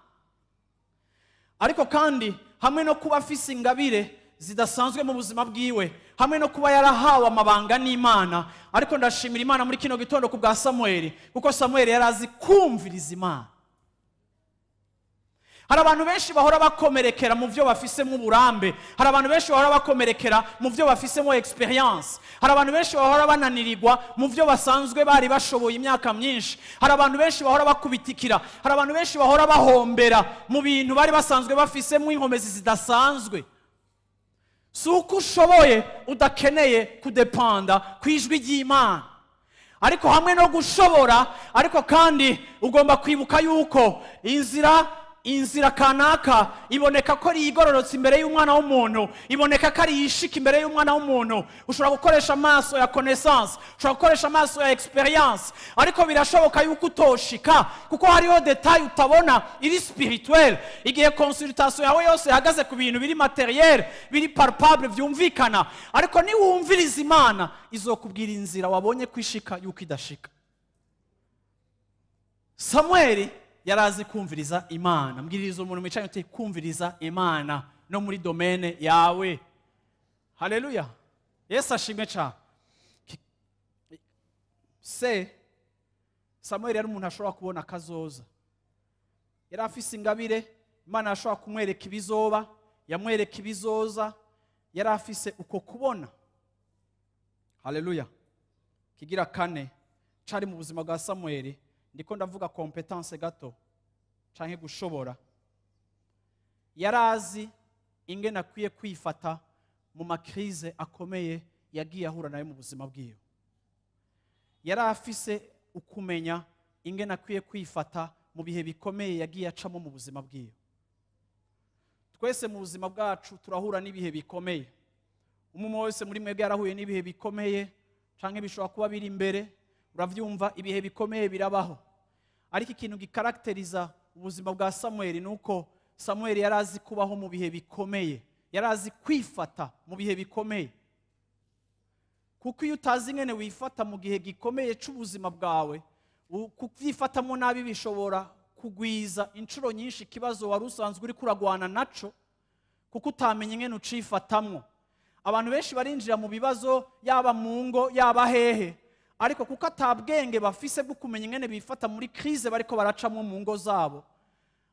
Ariko kandi hamwe no kuba afise ingabire zidasanzwe mu buzima bwiwe, hamwe no kuba yarahawe amabanga n'Imana, ariko ndashimira Imana muri kino gitondo ku bwa Samuel, kuko Samuel yari azi kumviriza Imana. Hari abantu benshi bahora bakomerekera mu byo bafisemo uburambe. Hari abantu benshi bahora bakomerekera mu byo bafisemo expérience. Hari abantu benshi bahora bananirirwa mu byo basanzwe bari bashoboye imyaka myinshi. Hari abantu benshi bahora bakubitikira. Hari abantu benshi bahora bahombera mu bintu bari basanzwe bafisemo inkomezi zidasanzwe. Si uko ushoboye udakeneye kudépenda ku ijwi ry'Imana. Ariko hamwe no gushobora, ariko kandi ugomba kwibuka yuko inzira kanaka iboneka ko ari igororotse imbere y'umwana w'umuntu, iboneka ko ari yishika imbere y'umwana w'umuntu. Ushobora gukoresha amaso ya connaissance, ushobora gukoresha amaso ya expérience, ariko birashoboka yuko utoshika, kuko hariho détail utabona iri spirituel. Igihe consultation yawe yose ihagaze ku bintu biri matériel, biri palpable, byumvikana, ariko niwumviriza Imana, izokubwira inzira wabonye kwishika yuko idashika. Samuel yarazi kumviriza Imana. Mbwiriza umuntu mwicaye uti: "Kumviriza Imana no muri domaine yawe." Haleluya, Yesu ashimwe cyane. Se Samuel yari umuntu ashobora kubona akazoza. Yari afise ingabire, Imana yashobora kumwereka ibizoba, yamwereka ibizoza. Yari afise uko kubona. Haleluya. Kigira kane cari mu buzima bwa Samuel, ndiko ndavuga compétence gato canke gushobora, yarazi ingene akwiye kwifata mu ma crises akomeye yagiye ahura nayo mu buzima bwiwe. Yari afise ukumenya ingene akwiye kwifata. mu bihe bikomeye yagiye acamo mu buzima bwiwe. Twese mu buzima bwacu turahura n'ibihe bikomeye. Umwe wese muri mwebwe yarahuye n'ibihe bikomeye canke bishobora kuba biri imbere. Uravyumva, ibihe bikomeye birabaho. Ariko ikintu gikarakteriza ubuzima bwa Samuel nuko Samuel yarazi kubaho mu bihe bikomeye, yarazi kwifata mu bihe bikomeye. Kuko iyo utazi ingene wifata mu gihe gikomeye c'ubuzima bwawe, kuvyifatamo nabi bishobora kugwiza inshuro nyinshi ikibazo wari usanzwe uri kuragwana naco, kuko utamenye ingene ucifatamwo. Abantu benshi barinjira mu bibazo, yaba mu ngo yaba hehe, ariko kuko atabwenge bafise bwo kumenya ingene bifata muri crise bariko baracamwo mu ngo zabo,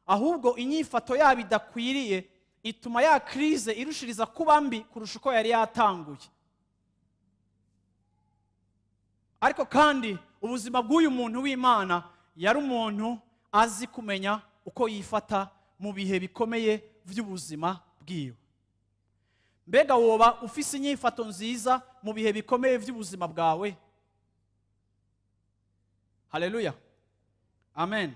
ahubwo inyifato yabo idakwiriye ituma ya crise irushiriza kuba mbi kurusha uko yari yatanguye. Ariko kandi ubuzima bw'uyu muntu w'Imana, yari umuntu azi kumenya uko yifata mu bihe bikomeye vy'ubuzima bwiwe. Mbega woba ufise inyifato nziza mu bihe bikomeye vy'ubuzima bwawe? Haleluya, amen.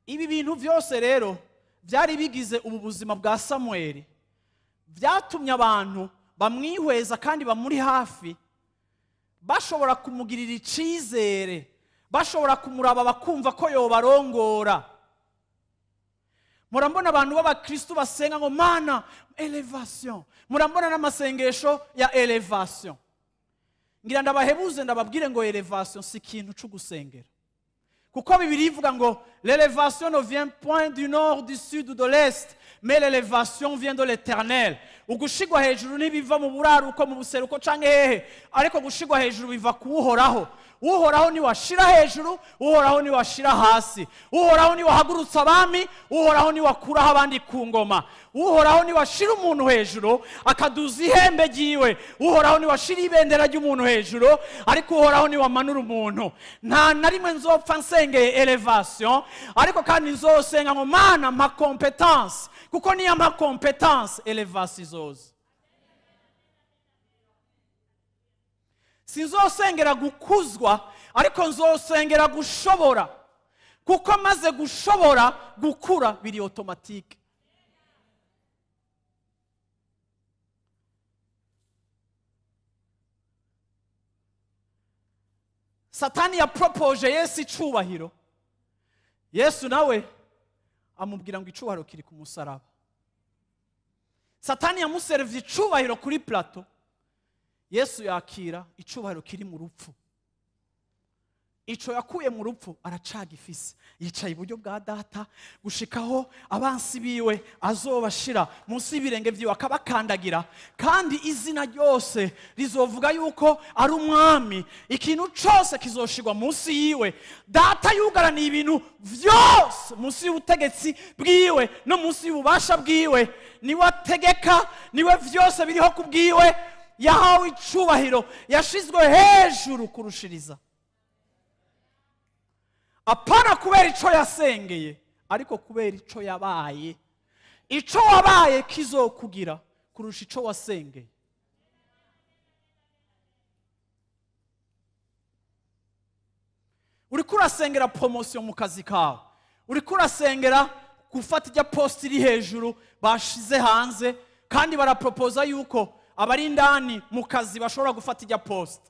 Ibi bintu vyose rero vyari bigize ubu buzima bwa Samuel, vyatumye abantu bamwihweza kandi bamuri hafi bashobora kumugirira icizere, bashobora kumuraba bakumva ko yobarongora. Murambona abantu b'abakristo basenga ngo Mana elevation, murambona n'amasengesho ya elevation. Ngira ndabahebuze ndababwire ngo elevation si ikintu cyo gusengera, kuko Bibiliya ivuga ngo l'élevation ne vient point du nord, du sud ou de l'est, mais l'élévation vient de l'Éternel. Ugushigwa hejuru ntibiva mu buraruko, mu buseruko canke hehe, ariko gushigwa hejuru biva ku Uhoraho. Uhoraho ni washira hejuru, Uhoraho ni washira hasi, Uhoraho ni wahagurutsa abami, Uhoraho ni wakuraho abandi ku ngoma, Uhoraho ni washira umuntu hejuru akaduza ihembe ryiwe, Uhoraho ni washira ibendera ry'umuntu hejuru, ariko Uhoraho ni wamanura umuntu. Nta na rimwe nzopfa nsengeye elevation, ariko kandi nzosenga ngo Mana mpa competence, kuko niyo mpa competence elevation izoza. Sinzosengera gukuzwa, ariko nzosengera gushobora, kuko maze gushobora gukura biri automatique. Satani yapropoje Yesu icubahiro, Yesu nawe amubwira ngo icubahiro kiri ku musaraba. Satani yamuservye icubahiro kuri plateau, Yesu yakira icubahiro kiri mu rupfu. Ico yakuye mu rupfu aracagifise, yicaye iburyo bwa Data gushikaho abansi biwe azobashira munsi y'ibirenge vyiwe akabakandagira, kandi izina ryose rizovuga yuko ari umwami. Ikintu cose kizoshirwa munsi yiwe. Data yugaraniye ibintu vyose munsi y'ubutegetsi bwiwe no munsi y'ububasha bwiwe. Niwe ategeka, niwe vyose biriho kubwiwe. Yahawe icubahiro, yashizwe hejuru kurushiriza. Apana kubera ico yasengeye, ariko kubera ico yabaye. Ico wabaye kizokugira kurusha ico wasengeye. Uriko urasengera promotion mu kazi kawe, uriko urasengera gufata ijya post iri hejuru bashize hanze, kandi barapropoza yuko abari indani mu kazi bashobora gufata ijya post.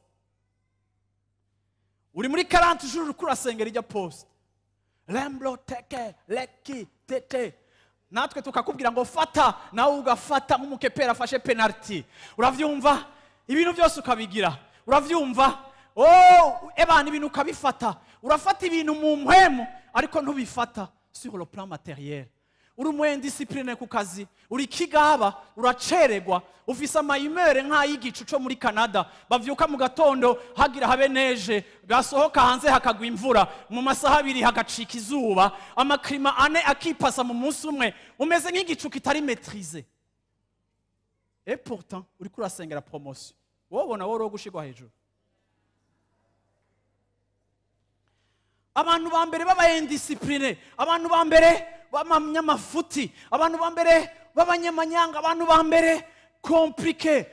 Uri muri 40 jours uriko urasengera ijya post. Lemblo teke leki tete, natwe tukakubwira ngo fata, nawe ugafata nk'umukepera afashe penalty. Uravyumva ibintu byose ukabigira, uravyumva oh ebana ibintu ukabifata. Urafata ibintu mu mpwemu ariko ntubifata sur le plan matériel. Uri umu indiscipline ku kazi, uri kigaba, uraceregwa, ufise amayimere nk'ayigicu co muri Canada, bavyuka mu gatondo hagira habe neje, basohoka hanze hakagwa imvura, mu masaha abiri hagacika izuba, amaklima ane akipasa mu munsi umwe, umeze nk'igicu kitari maîtrisé. Et pourtant uriko urasengera promotion, wobona wowe gushirwa hejuru. Abantu ba mbere baba indiscipline, abantu ba mbere b'abanyamafuti, abantu ba mbere b'abanyamanyanga, abantu ba mbere compliqué,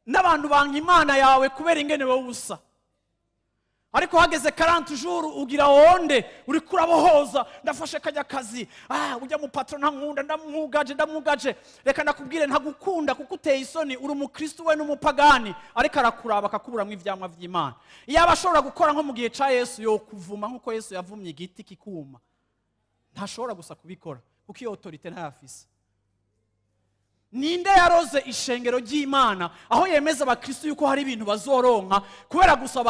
n'abantu banka Imana yawe kubera ingene wowe usa. Ariko hageze 40 jours ugira onde uri kurabohoza, ndafashe kajya kazi, ujya mu patron ntankunda, ndamwugaje. Reka ndakubwire, ntagukunda kuko uteye isoni, uri umukristo we n'umupagani, ariko arakuraba akakuburamwo ivyamwa vy'Imana. Iyo abashobora gukora nko mu gihe ca Yesu, yo kuvuma nkuko Yesu yavumye igiti kikuma, ntashobora gusa kubikora kuko iyo autorité ntayafise. Ninde yaroze ishengero ry'Imana aho yemeza abakristo yuko hari ibintu bazoronka kubera gusa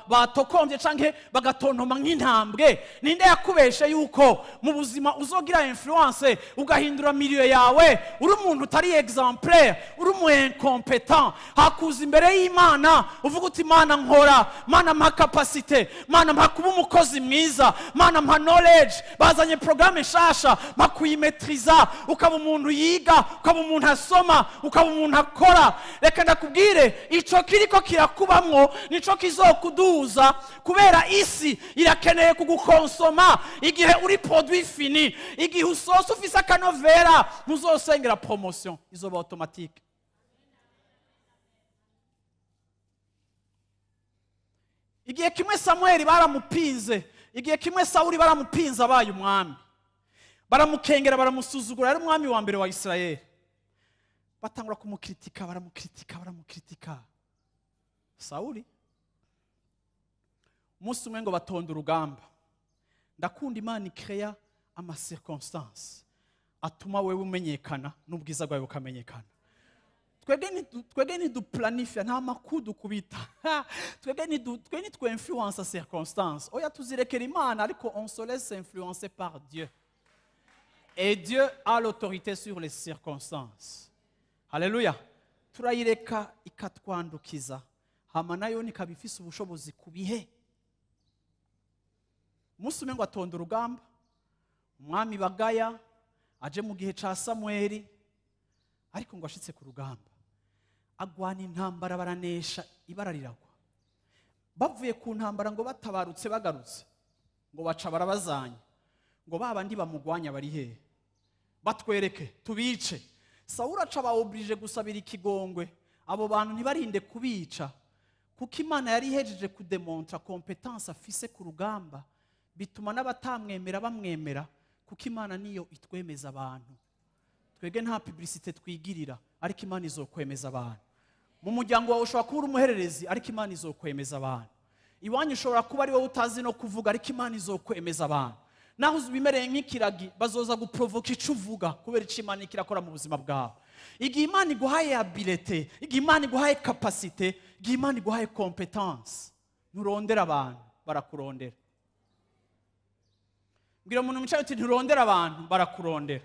batokombye canke bagatontoma nk'intambwe? Ninde yakubeshe yuko mu buzima uzogira influence ugahindura milieu yawe? Uri umuntu utari exemplaire, uri umu incompetent, hakuza imbere y'Imana uvuga uti Mana nkora, Mana mpa capacité, Mana mpa kuba umukozi mwiza, Mana mpa knowledge, bazanye programme nshasha mpa kuyimetriza, ukaba umuntu yiga, ukaba umuntu asoma, ukaba umuntu akora. Reka ndakubwire, ico kiriko kirakubamwo nico kizokuduza, kubera isi irakeneye kugukonsoma igihe uri produit fini. Igihe usosa ufise akanovera, ntuzosengera promotion, izoba automatique. Igihe kimwe Samuel baramupinze, igihe kimwe Sauli baramupinze abaye umwami, baramukengera, baramusuzugura, yari umwami wa mbere wa Israel. Batangura kumukritika, baramukritika. Sauli umunsi umwe ngo batonda urugamba. Ndakunda Imana ikreya ama circonstances atuma wewe umenyekana n'ubwiza bwawe bukamenyekana. Twebwe ntiduplanifia, nta makuru dukubita. Twebwe nitwe influence circonstance. Oya, tuzirekera Imana, ariko on se laisse influencer par Dieu. Et Dieu a l'autorité sur les circonstances. Haleluya. Turayireka ikatwandukiza, hama nayo nikaba ifise ubushobozi ku bihe. Umunsi umwe ngo atonda urugamba, umwami bagaya aje mu gihe ca Samueli, ariko ngo ashitse ku rugamba agwana intambara, baranesha, ibara riragwa. Bavuye ku ntambara ngo batabarutse bagarutse, ngo baca barabazanya, ngo babandi bamugwanya bari hehe, batwereke tubice. Sauli aca baobrije gusabira ikigongwe abo bantu ntibarinde kubica, kuko Imana yari ihejeje kudemontra competence afise ku rugamba, bituma n'abatamwemera bamwemera, kuko Imana niyo itwemeza abantu. Twebwe nta publicité twigirira, ariko Imana izokwemeza abantu. Mu muryango wawe ushobora kuba uri umuhererezi, ariko Imana izokwemeza abantu. Iwanyu ushobora kuba ari wowe utazi no kuvuga, ariko Imana izokwemeza abantu. Naho ubimereye nk'ikiragi, bazoza guprovoka ico uvuga kubera ico Imana ikirakora mu buzima bwawe. Igihe Imana iguhaye habilité, igihe Imana iguhaye capacité, igihe Imana iguhaye competence, nturondera abantu, barakurondera. Mbwira umuntu mwicaye uti nturondera abantu, barakurondera.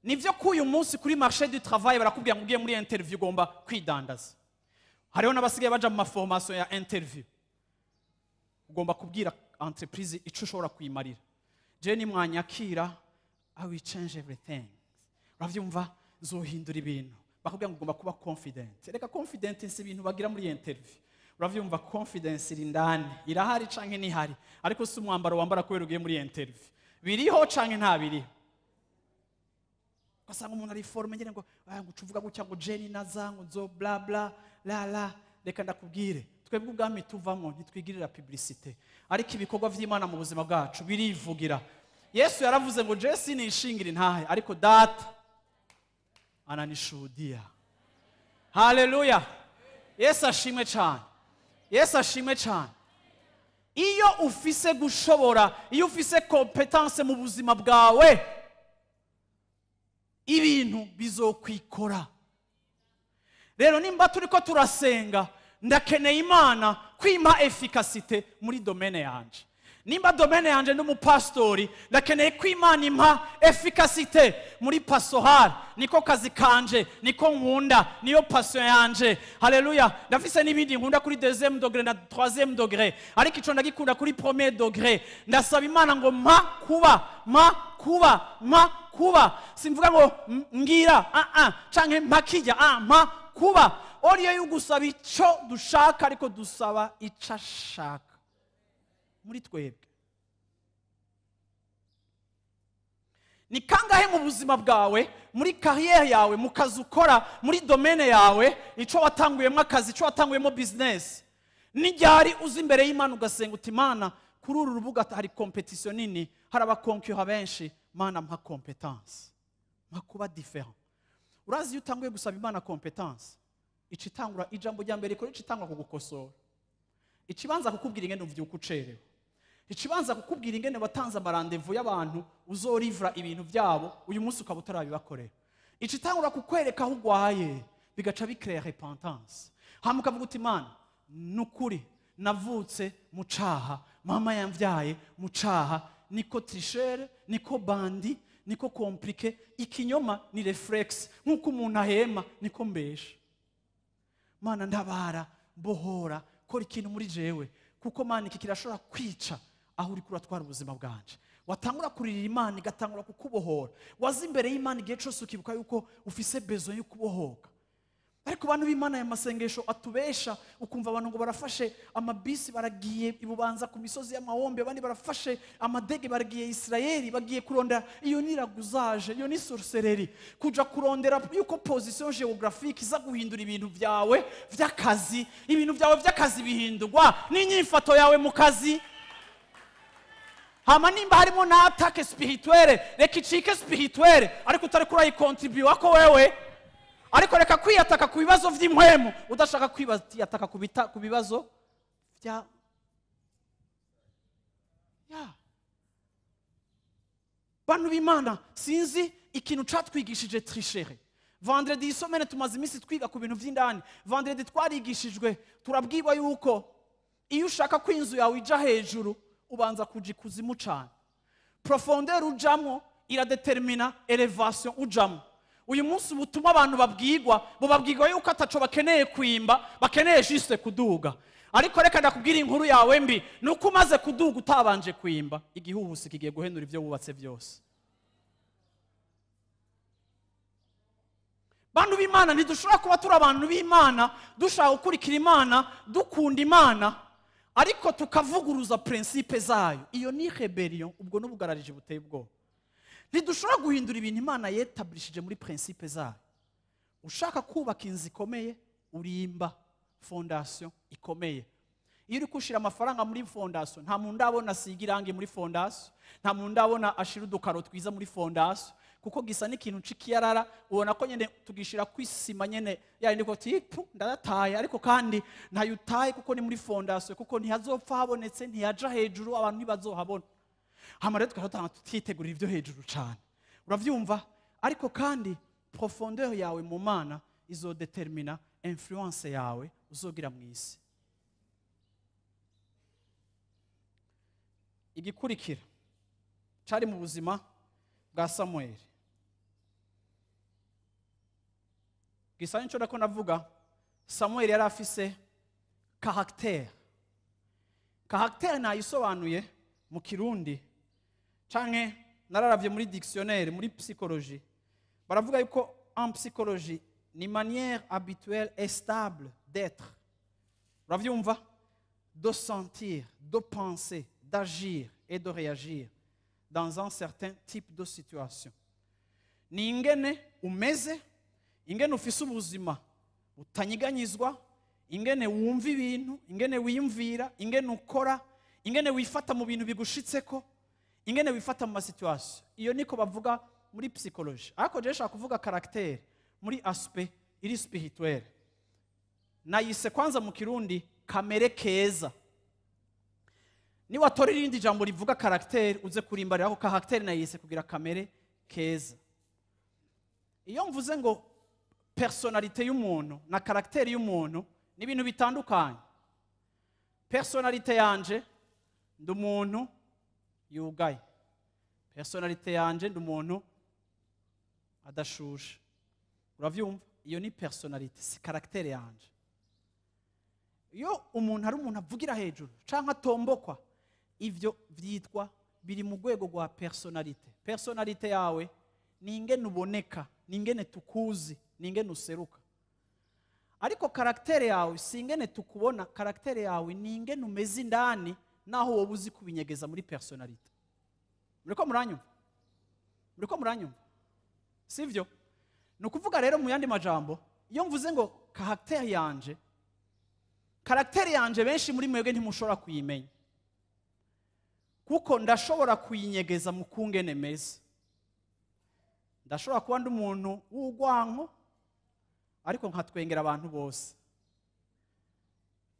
Nivyo ko uyu munsi kuri marché du travail barakubwira ngo ugiye muri interview ugomba kwidandaza. Hariho n'abasigaye baja mu maformation ya interview. Ugomba kubwira entreprise ico ushobora kuyimarira. Je ni mwanyakira, I will change everything. Uravyumva, nzohindura ibintu. Bakubwira ngo ugomba kuba confident. Reka confident si ibintu bagira muri interview. Uravyumva, confidence iri ndani, irahari canke ntihari, ariko si umwambaro wambara kubera ugiye muri interview. Biriho canke nta biriho. Ugasanga umuntu ari forme nyene ngo ngo ucuvuga gutya ngo Jenny naza ngo nzo bla bla la la. Reka ndakubwire, twebwe ubwami tuvamo ntitwigirira publicité, ariko ibikorwa vy'Imana mu buzima bwacu birivugira. Yesu yaravuze ngo je sinishingira intahe, ariko data ananishuhudia. Haleluya. Yesu ashimwe cyane. Yesu ashimwe cyane. Iyo ufise gushobora, iyo ufise competence mu buzima bwawe, ibintu bizokwikora. Rero nimba turiko turasenga, ndakeneye Imana kwimpa efficacité muri domaine yanje. Nimba domaine yanje n'umupastori, ndakeneye ko Imana impa efficacité muri pastoral, niko kazi kanje, niko nkunda, niyo passion yanje. Haleluya. Ndafise n'ibindi nkunda kuri 2e degré na 3e degré, ariko ico ndagikunda kuri 1er degré. Ndasaba Imana ngo mpa kuba, mpa kuba, mpa kuba. Simvuga ngo ngira canke mpa kijya, mpa kuba. Oriyo yugusaba ico dushaka, ariko dusaba ico ashaka muri twebwe. Ni kangahe mu buzima bwawe, muri carrière yawe, mu kazi ukora, muri domaine yawe, ico watanguyemo akazi, ico watanguyemo business, n'iryari uzi imbere y'Imana ugasenga uti: "Imana, kuri uru rubuga hari compétition nini, hari aba concurrents benshi, Mana, mpa compétence, mpa kuba différent"? Urazi, iyo utanguye gusaba Imana compétence, ica itangura ijambo rya mbere ikora, ica itangura kugukosora, ikibanza kukubwira ingene uvyuka ucerewe, ikibanza kukubwira ingene watanze ama rendez-vous y'abantu uzorivura ibintu byabo, uyu munsi ukaba utarabibakorera. Ica itangura kukwereka aho ugwaye, bigaca bi créer repentance. Hama ukavuga uti: "Imana, nukuri navutse mu caha, mama yamvyaye mu caha, niko tricheur, niko bandit, niko compliqué, ikinyoma ni réflexe, nk'uko umuntu ahema niko mbesha. Mana, ndabara, mbohora, kora ikintu muri jewe, kuko Mana, iki kirashobora kwica aho uri kuratwara ubuzima bwanje." Watangura kuririra Imana, igatangura kukubohora. Waza imbere y'Imana igihe cyose ukibuka yuko ufise besoin yo kubohoka. Ariko bantu b'Imana, aya masengesho atubesha, ukumva abantu ngo barafashe amabisi baragiye ibubanza ku misozi y'amahombe, abandi barafashe amadege baragiye Isirayeli, bagiye kurondera. Iyo ni raguzaje, iyo ni sorcellerie. Kuja kurondera yuko position géographique iza guhindura ibintu byawe vy'akazi. Ibintu byawe vy'akazi bihindurwa n'inyifato yawe mu kazi. Hama nimba harimo na attaque spirituelle, reka icike spirituelle, ariko utari kurayi contribuer ko wewe. Ariko reka kwiyataka ku bibazo vy'impwemu udashaka kwiyataka ku bibazo vya ya bantu b'Imana. Sinzi ikintu catwigishije tricherie. Vendredi isomene tumaze iminsi twiga ku bintu vy'indani. Vendredi twarigishijwe, turabwirwa yuko iyo ushaka ko inzu yawe ija hejuru, ubanza kuja ikuzimu cane. Profondeur ujamwo ira détermina élévation ujamwo. Uyu munsi ubutumwa abantu babwirwa, bubabwirwa yuko ataco bakeneye kwimba, bakeneye juste kuduga. Ariko reka ndakubwira inkuru yawe mbi, ni uko umaze kuduga utabanje kwimba, igihuhusi kigiye guhenura ibyo wubatse byose. Bantu b'Imana, ntidushobora kuba turi abantu b'Imana, dushaka gukurikira Imana, dukunda Imana, ariko tukavuguruza principes zayo. Iyo ni rébellion, ubwo n'ubugarariji buteye ubwoba. Ntidushobora guhindura ibintu Imana yetablishije muri principes zayo. Ushaka kubaka inzu ikomeye, urimba fondation ikomeye. Iyo uri gushyira amafaranga muri fondation, nta muntu ndabona asiga irangi muri fondation, nta muntu ndabona ashira udukaro twiza muri fondation, kuko gisa n'ikintu c'ikiyarara. Ubona ko nyene tugishira ku isima nyene yayindi ko tipu ndayataye, ariko kandi ntayutaye kuko ni muri fondation, kuko ntihazopfa habonetse, ntiyaja hejuru, abantu ntibazohabona. Hama rero tukaba tutitegurira ibyo hejuru cyane, uravyumva? Ariko kandi profondeur yawe mu Mana izo détermina influence yawe uzogira mu isi. Igikurikira cari mu buzima bwa Samuel gisa n'icyo nako navuga. Samuel yari afise caractère. Caractère nayisobanuye mu Kirundi canke nararavye muri dictionnaire. Muri psychologie baravuga yuko en psychologie ni manière habituelle et stable d'être, uravyumva, de sentir, de penser, d'agir et de réagir dans un certain type de situation. Ni ingene umeze, ingene ufise ubuzima butanyiganyizwa, ingene wumva ibintu, ingene wiyumvira, ingene ukora, ingene wifata mu bintu bigushitseko, ingene wifata mu ma situations. Iyo niko bavuga muri psychologie. Ariko je nshaka kuvuga caractère muri aspect iri spirituelle. Nayise kwanza mu Kirundi kamere keza. Niwatora irindi jambo rivuga caractère, uze kurimbarira ko caractère nayise kugira kamere keza. Iyo mvuze ngo personnalité y'umuntu na caractère y'umuntu ni ibintu bitandukanye. Personnalité yanje, ndi umuntu yugaye. Personnalité yanje, ndi umuntu adashushe, uravyumva? Iyo ni personnalité, si caractère yanje. Iyo umuntu ari umuntu avugira hejuru canke atombokwa, ivyo vyitwa biri mu rwego rwa personnalité. Personnalité yawe ni ingene uboneka, ni ingene tukuzi, ni ingene useruka. Ariko caractère yawe si ingene tukubona. Caractère yawe ni ingene umeze indani, naho wowe uzi kubinyegeza muri personnalité. Muriko muranyumva? Muriko muranyumva, sivyo? Ni ukuvuga rero, mu yandi majambo, iyo mvuze ngo caractère yanje, caractère yanje benshi muri mwebwe ntimushobora kuyimenya, kuko ndashobora kuyinyegeza mu kungene meze. Ndashobora kuba ndi umuntu w'urwanko, ariko nkatwengera abantu bose.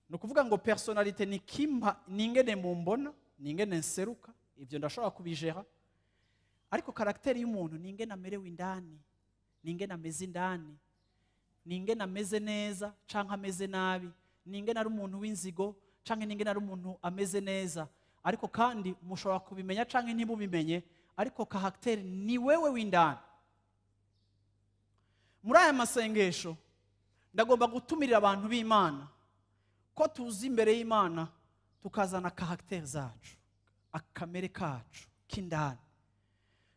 Ni ukuvuga ngo personnalité ni kimpa, ni ingene mumbona, ni ingene nseruka, ibyo ndashobora kubijera. Ariko caractère y'umuntu ni ingene amerewe indani, ni ingene ameze indani, ni ingene ameze neza canke ameze nabi, ni ingene ari umuntu w'inzigo canke ni ingene ari umuntu ameze neza. Ariko kandi mushobora kubimenya canke ntimubimenye, ariko caractère ni wewe w'indani. Muri aya masengesho ndagomba gutumirira abantu b'Imana ko tuzi imbere y'Imana tukazana caractère zacu, akamere kacu k'indani,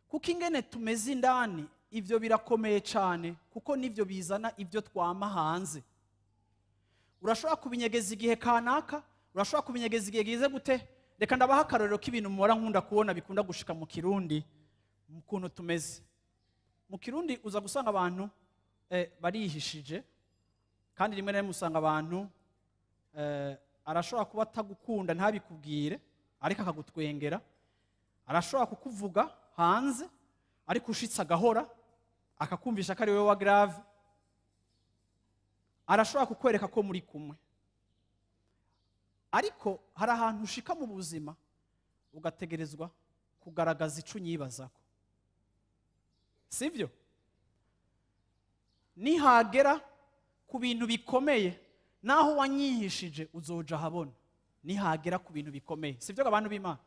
kuko ingene tumeze indani ivyo birakomeye cyane, kuko nivyo bizana ibyo twama hanze. Urashobora kubinyegeza igihe kanaka, urashobora kubinyegeza igihe gize gute. Reka ndabaha akarorero k'ibintu muhora nkunda kubona bikunda gushika mu Kirundi. Mu kuntu tumeze mu Kirundi, uza gusanga abantu barihishije, kandi rimwe na rimwe usanga abantu arashobora kuba atagukunda ntabikubwire, ariko akagutwengera. Arashobora kukuvuga hanze, ariko ushitse agahora akakumvisha ko ari wowe wa grave. Arashobora kukwereka ko muri kumwe, ariko hari ahantu ushika mu buzima ugategerezwa kugaragaza ico unyibazako, sivyo? Nihagera ku bintu bikomeye, naho wanyihishije uzoja ahabona. Nihagera ku bintu bikomeye, sivyo abantu b'Imana?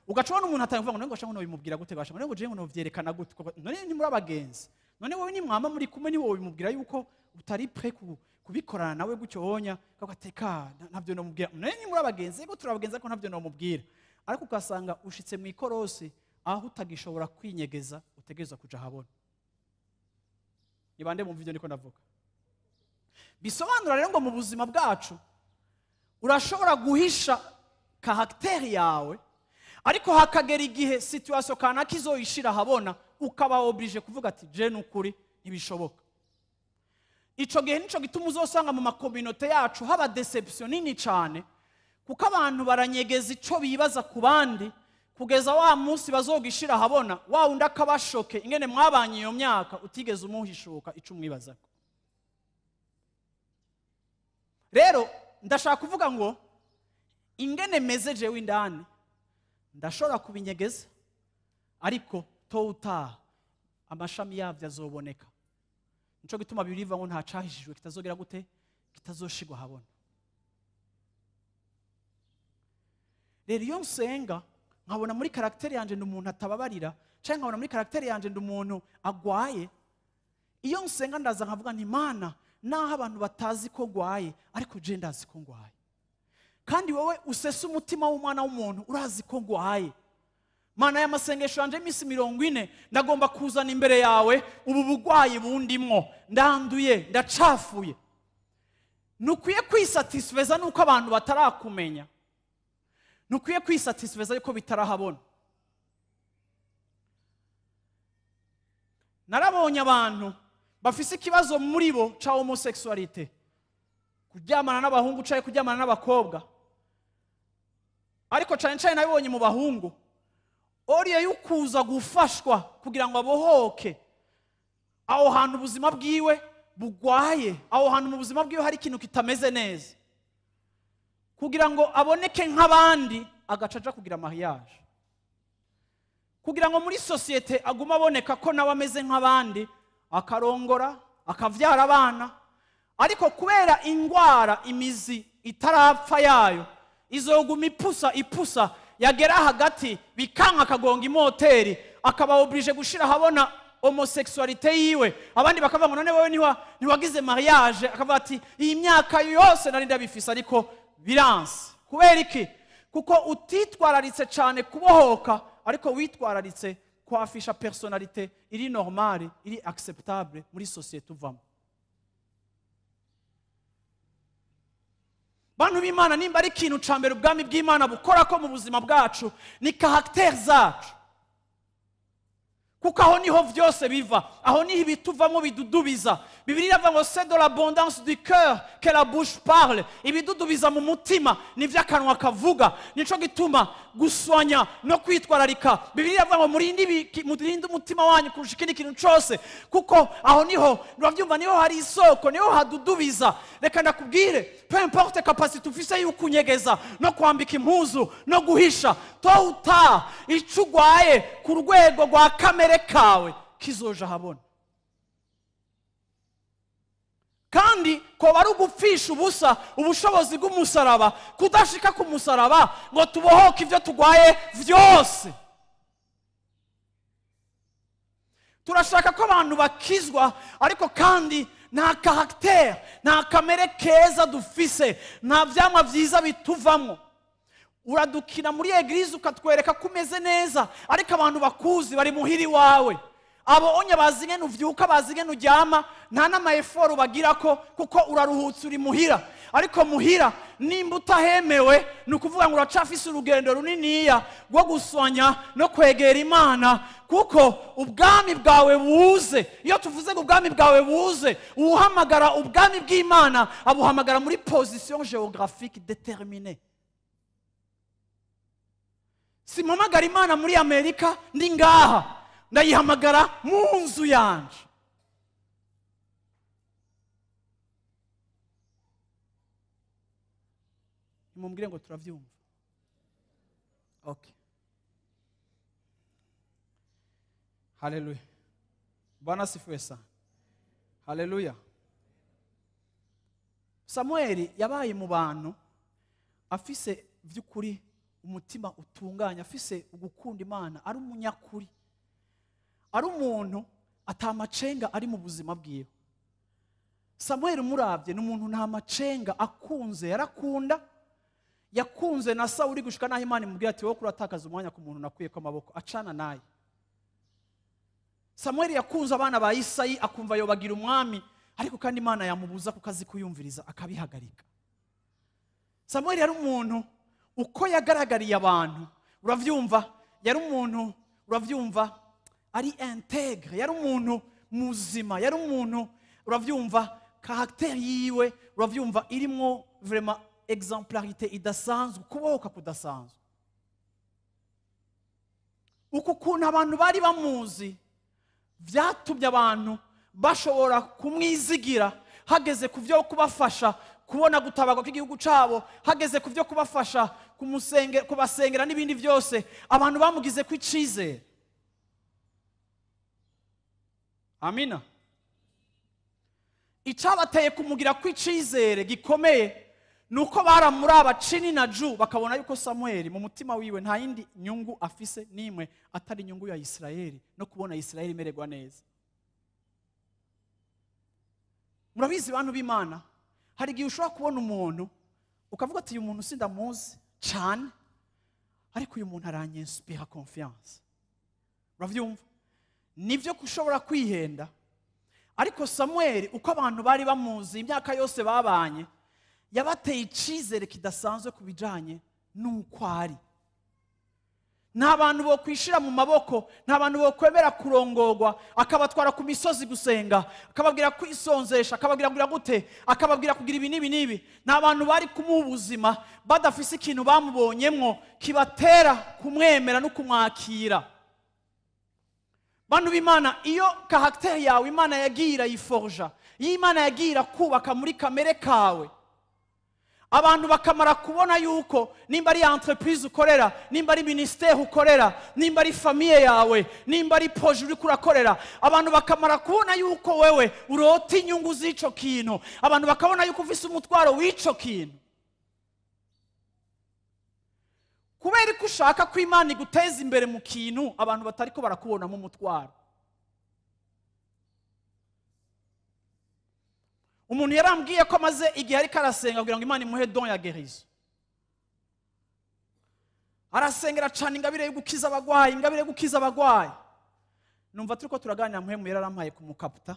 Ugaca ubona umuntu atangiye kuvuga ngo ngo bimubwira gute basha, ngo je ngo novyerekana gute, none ntimuri abagenzi? None wowe nimwama muri kumwe, ni wowe bimubwira yuko utari prêt kubikorana nawe gutyo wonya kagateka? Ntabyo nomubwira. None nimuri abagenzi? Yego, turabagenzi, ariko ntabyo nomubwira. Ariko ugasanga ushitse mu ikorosi aho utagishobora kwinyegeza, utegerezwa kuja ahabona. Ni bande mumva ivyo ndiko ndavuga? Bisobanura rero ngo mu buzima bwacu urashobora guhisha caractère yawe, ariko hakagera igihe situation kanaka izoyishira ahabona, ukaba obligé kuvuga ati: "Je nukuri ntibishoboka." Ico gihe nico gituma uzosanga mu ma communautés yacu haba déception nini cyane, kuko abantu baranyegeza ico bibaza ku bandi kugeza wa munsi bazogishira ahabona, wa wundi akabashoke ingene mwabanye iyo myaka utigeze umuhishuka ico umwibazako. Rero ndashaka kuvuga ngo ingene meze jewe indani ndashobora kubinyegeza, ariko tôt ou tard amashami yabyo azoboneka. Nico gituma biriva ngo nta cahishijwe kitazogera gute, kitazoshigwa habona. Rero iyo nsenga nkabona muri caractère yanje ndi umuntu atababarira, cyangwa nkabona muri caractère yanje ndi umuntu agwaye, iyo nsenga ndaza nkavuga nti: "Mana, naho abantu batazi ko ngwaye, ariko je ndazi ko ngwaye, kandi wowe usese umutima w'umwana w'umuntu urazi ko ngwaye. Mana, y'amasengesho yanje iminsi 40 ndagomba kuzana imbere yawe ubu bugwayi bundimwo. Ndanduye, ndacafuye." Ntukwiye kwisatisfeza nuko abantu batarakumenya, ntukwiye kwisatisfeza yuko bitarahabona. Narabonye abantu bafise ikibazo muri bo ca homosexualité, kuryamana n'abahungu canke kuryamana n'abakobwa, ariko cane cane nabibonye mu bahungu. Au lieu y'ukuza gufashwa kugira ngo abohoke aho hantu ubuzima bwiwe bugwaye, aho hantu mu buzima bwiwe hari ikintu kitameze neza, kugira ngo aboneke nk'abandi, agaca aja kugira mariage kugira ngo muri société agume aboneka ko nawe ameze nk'abandi, akarongora, akavyara abana. Ariko kubera ingwara imizi itarapfa yayo izoguma ipusa ipusa, yagera hagati bikanka, akagonga imoteri, akaba obligé gushira ahabona homosexualité yiwe. Abandi bakavuga ngo: "None wewe ntiwagize mariage?" Akavuga ati: "Iyi myaka yose nari ndabifise, ariko biranse." Kubera iki? Kuko utitwararitse cyane kubohoka, ariko witwararitse kwafisha personnalité iri normale, iri acceptable muri société uvamo. Bantu b'Imana, nimba ari ikintu ca mbere ubwami bw'Imana bukora ko mu buzima bwacu, ni caractère zacu. Kuko aho niho vyose biva, aho niho ibituvamo bidudubiza. Bibiliya iravuga ngo c'est de l'abondance du cœur que la bouche parle. Ibidudubiza mu mutima nivyo akanwa kavuga. Nico gituma guswanya no kwitwararika. Bibiliya iravuga ngo murinde umutima wanyu kurusha ikindi kintu cose, kuko aho niho uravyumva, niho hari isoko, niho hadudubiza. Reka ndakubwire, peu importe capacité ufise y'ukunyegeza no kwambika impuzu no guhisha, tôt ou tard ico ugwaye ku rwego rwa kamere kawe kizoja habona. Kandi ko bari ugupfisha ubusa ubushobozi bw'umusaraba, kudashika ku musaraba ngo tubohoke ivyo tugwaye vyose. Turashaka ko abantu bakizwa, ariko kandi nta caractère, nta kamere keza dufise, nta vyamwa vyiza bituvamwo. Uradukina muri eglise ukatwereka ko umeze neza, ariko abantu bakuzi bari muhiri wawe. Abo onye bazi ngene uvyuka, bazi ngene uryama, nta n'ama effort bagirako kuko uraruhutse uri muhira. Ariko muhira nimba utahemewe, ni ukuvuga ngo uracafise urugendo runiniya rwo guswanya no kwegera Imana, kuko ubwami bwawe buze. Iyo tuvuze ngo ubwami bwawe buze, uhamagara ubwami bw'Imana abuhamagara muri position géographique déterminée. Simpamagara Imana muri Amerika ndi ngaha, ndayihamagara mu nzu yanje. Nimumbwire ngo turavyumva. Okay. Haleluya. Bwana asifiwe sana. Haleluya. Samueli yabaye mu bantu afise vy'ukuri umutima utunganye, afise ugukunda Imana, ari umunyakuri, ari umuntu atamacenga ari mu buzima bwiwe. Samuel muravye ni umuntu nta macenga akunze, yarakunda, yakunze na Sawuli gushika naho Imana imubwira ati wowe kuratakaza umwanya ku muntu nakwiye ko amaboko, acana naye. Samuel yakunze abana ba Isayi akumva yobagira umwami, ariko kandi Imana yamubuza kuko azi kuyumviriza akabihagarika. Samuel yari umuntu uko yagaragariye abantu, uravyumva, yari umuntu, uravyumva, ari intègre, yari umuntu muzima, yari umuntu, uravyumva, caractère yiwe, uravyumva, irimwo vraiment exemplarité idasanzwe, kubohoka kudasanzwe. Uku kuntu abantu bari bamuzi vyatumye abantu bashobora kumwizigira hageze ku vyo kubafasha kubona gutabarwa kw'igihugu cabo, hageze ku vyo kubafasha kubasengera n'ibindi vyose, abantu bamugize ko icizere. Amina. Icabateye kumugira ko icizere gikomeye nuko baramuraba chini na juu bakabona yuko Samuel mu mutima wiwe nta yindi nyungu afise nimwe atari inyungu ya Israeli no kubona Israeli imererwa neza. Murabizi bantu b'Imana, hari igihe ushobora kubona umuntu ukavuga ati uyu muntu sindamuzi cyane, ariko uyu muntu aranyinspira confiance. Uravyumva? Nivyo kushobora kwihenda, ariko Samuel uko abantu bari bamuzi imyaka yose babanye, yabateye icizere kidasanzwe kubijanye nuko ari. Nta bantu bo kwishira mu maboko, nta bantu bo kwemera kurongorwa, akabatwara ku misozi gusenga, akababwira kwisonzesha, akababwira kugira gute, akababwira kugira ibi n'ibi n'ibi. Nta bantu bari kumuha ubuzima badafise ikintu bamubonyemwo kibatera kumwemera no kumwakira. Bantu b'Imana, iyo caractère yawe Imana yagiye irayiforja, iyo Imana yagiye irakubaka muri kamere kawe, abantu bakamara kubona yuko nimba ari entreprise ukorera, nimba ari ministère ukorera, nimba ari famille yawe, nimba ari projet uri kurakorera, abantu bakamara kubona yuko wewe urota inyungu z'ico kintu, abantu bakabona yuko ufise umutwaro w'ico kintu. Kubera ko ushaka ko Imana iguteza imbere mu kintu, abantu batariko barakubonamo umutwaro. Umuntu yarambwiye ko amaze igihe ariko arasenga kugira ngo Imana imuhe don ya guérison. Arasengera cyane ingabire yo gukiza abagwayi, ingabire yo gukiza abagwayi. Numva turiko turaganira muhemu yarampaye kumukaputa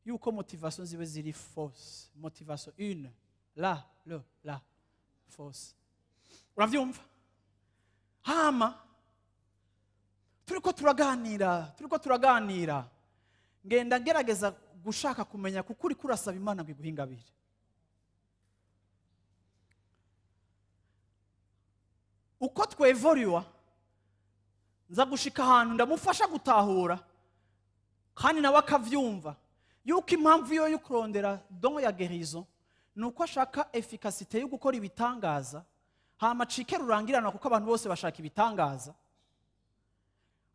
yuko motivation zibe ziri fausse. Motivation une, la, le, la, fausse. Uravyumva? Hama Turiko turaganira, turiko turaganira, ngenda ngerageza gushaka kumenya kuko uri kurasaba Imana ngo iguhe ingabire. Uko twevoriwa nza gushika ahantu ndamufasha gutahura kandi nawe akavyumva yuko impamvu yo kurondera don ya guérison nuko ashaka efficacité yo gukora ibitangaza, hama cike rurangirana kuko abantu bose bashaka ibitangaza.